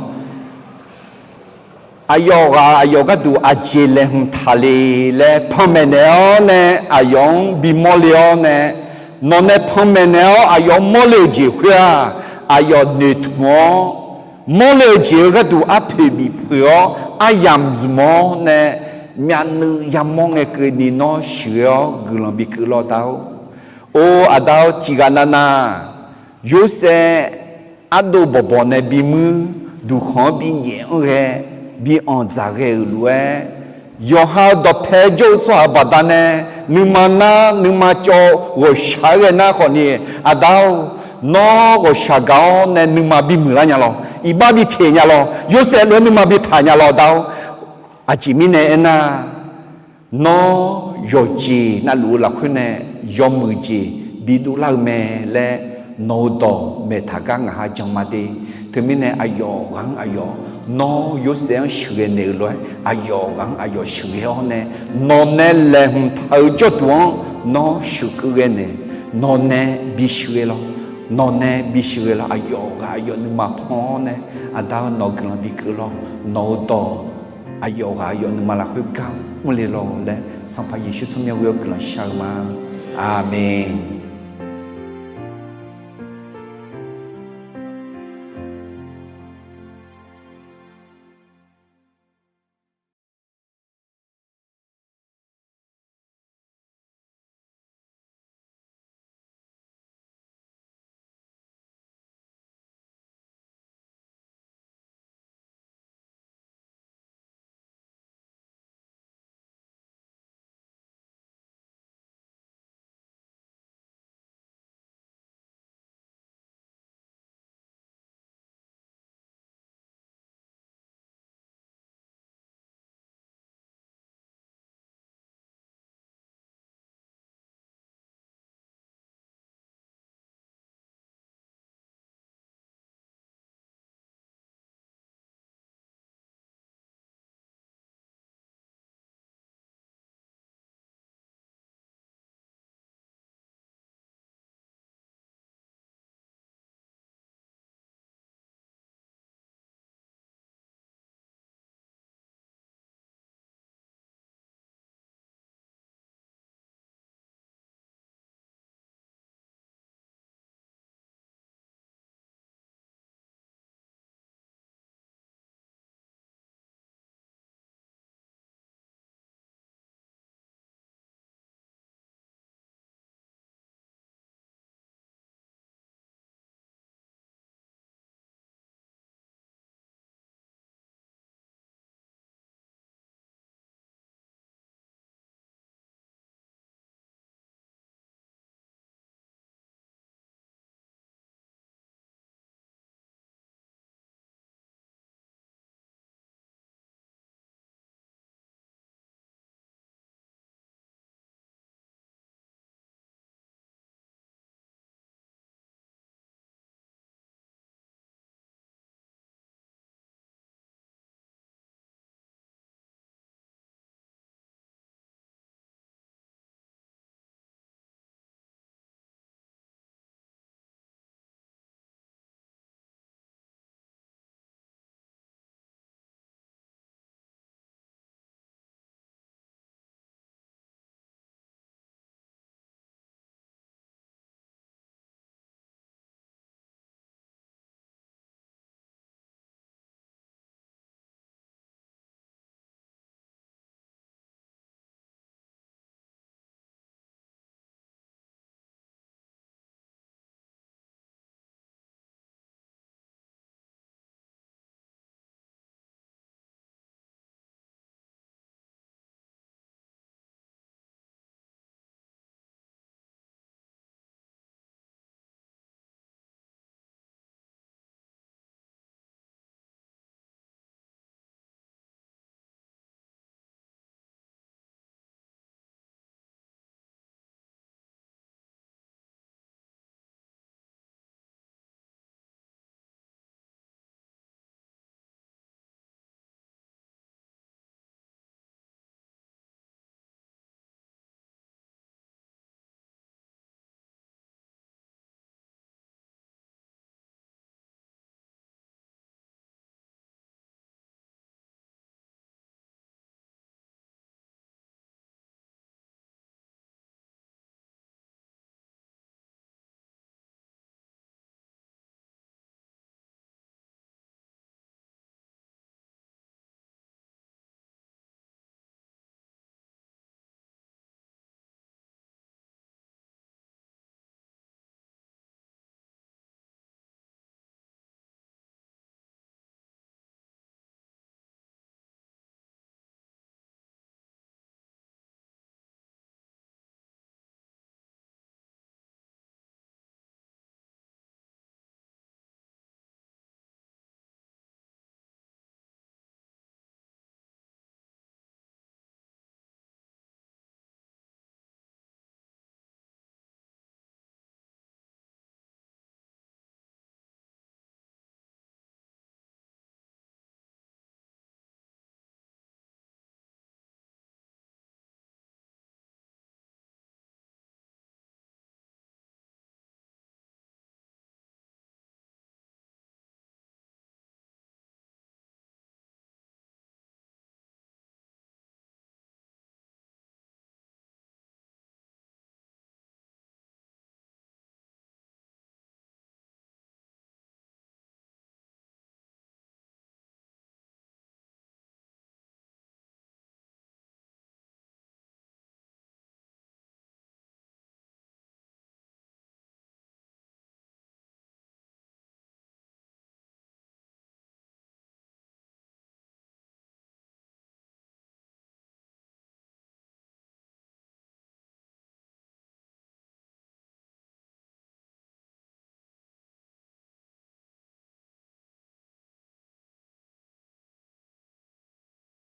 aqyawf ghaq aqyawf gharduq aqjeq laeqhmq taq le laer panmaeq naeq-awr nae, aqyawf-anr bimawr le-awr nae, nawq nae panmaeq naeq-awr aqyawf-anr mawrle-eu jeq khoer-aq, aqyawf noeqtmq-awr, mawrle-eu jeq-eu gharduq arpoeq bif peuq-awr aryamq zmq-awr nae, myavnuiv yamawr ngae keuvni nawr sheuqghae-awr guiqlanq bikeuv lawr da-or. Or aqda-or, tiqghaq navnav Yorsaev ardov bawqbawq nae bimuir, duqkhanq-anr binyaef-anr ghae, bi anqdzaq ghae-euq lof-aer, yawqha-euq dawqpae jawr-eu tsawrhaq-euq baqdanae, nuima nar nuima cawv-eu ghawqshaq-aer ghae nar khawfni, aqda-or, nawr ghawqshaq gaq-awr nae nuima bimuiq lar nya lawr, iqbax bipyaeq nya lawr, Yorsaev lof-aer nuima bitaq nya lawr da-or. Aqjeq mirnae aernar, nawr yawqjeq navluf-eu lafkhoer nae yawmuiq jeq bidov lar-eu mae laer nawq-eu dawq maeqtaq gar ngaq ha jan ma de. Teumirnae aqyawf ghaq-anr aqyawf, nawr Yorsaev-anr sheuqghae naeq-euq lof-aer aqyawf ghaq-anr aqyawf sheuqghae-awr nae, nawq nae laeqhmq taq-eu jawrduq-anr nawr sheuqkeuv ghae naeq, nawq nae bisheuqghae lawr, nawq nae bisheuqghae lawr, aqyawf ghaq aqyawf nuima pan-awr nae, aqda-eu nawq guiqlanq bikeuv lawr, nawq-eu dawq aqyawf ghaq aqyawf nuima lafkhoer gar mrle lawr laer Sanqpaq Yeqsur tsawrmyanr ghoe-awr guiqlanq shar-eu ma. Aqmeq.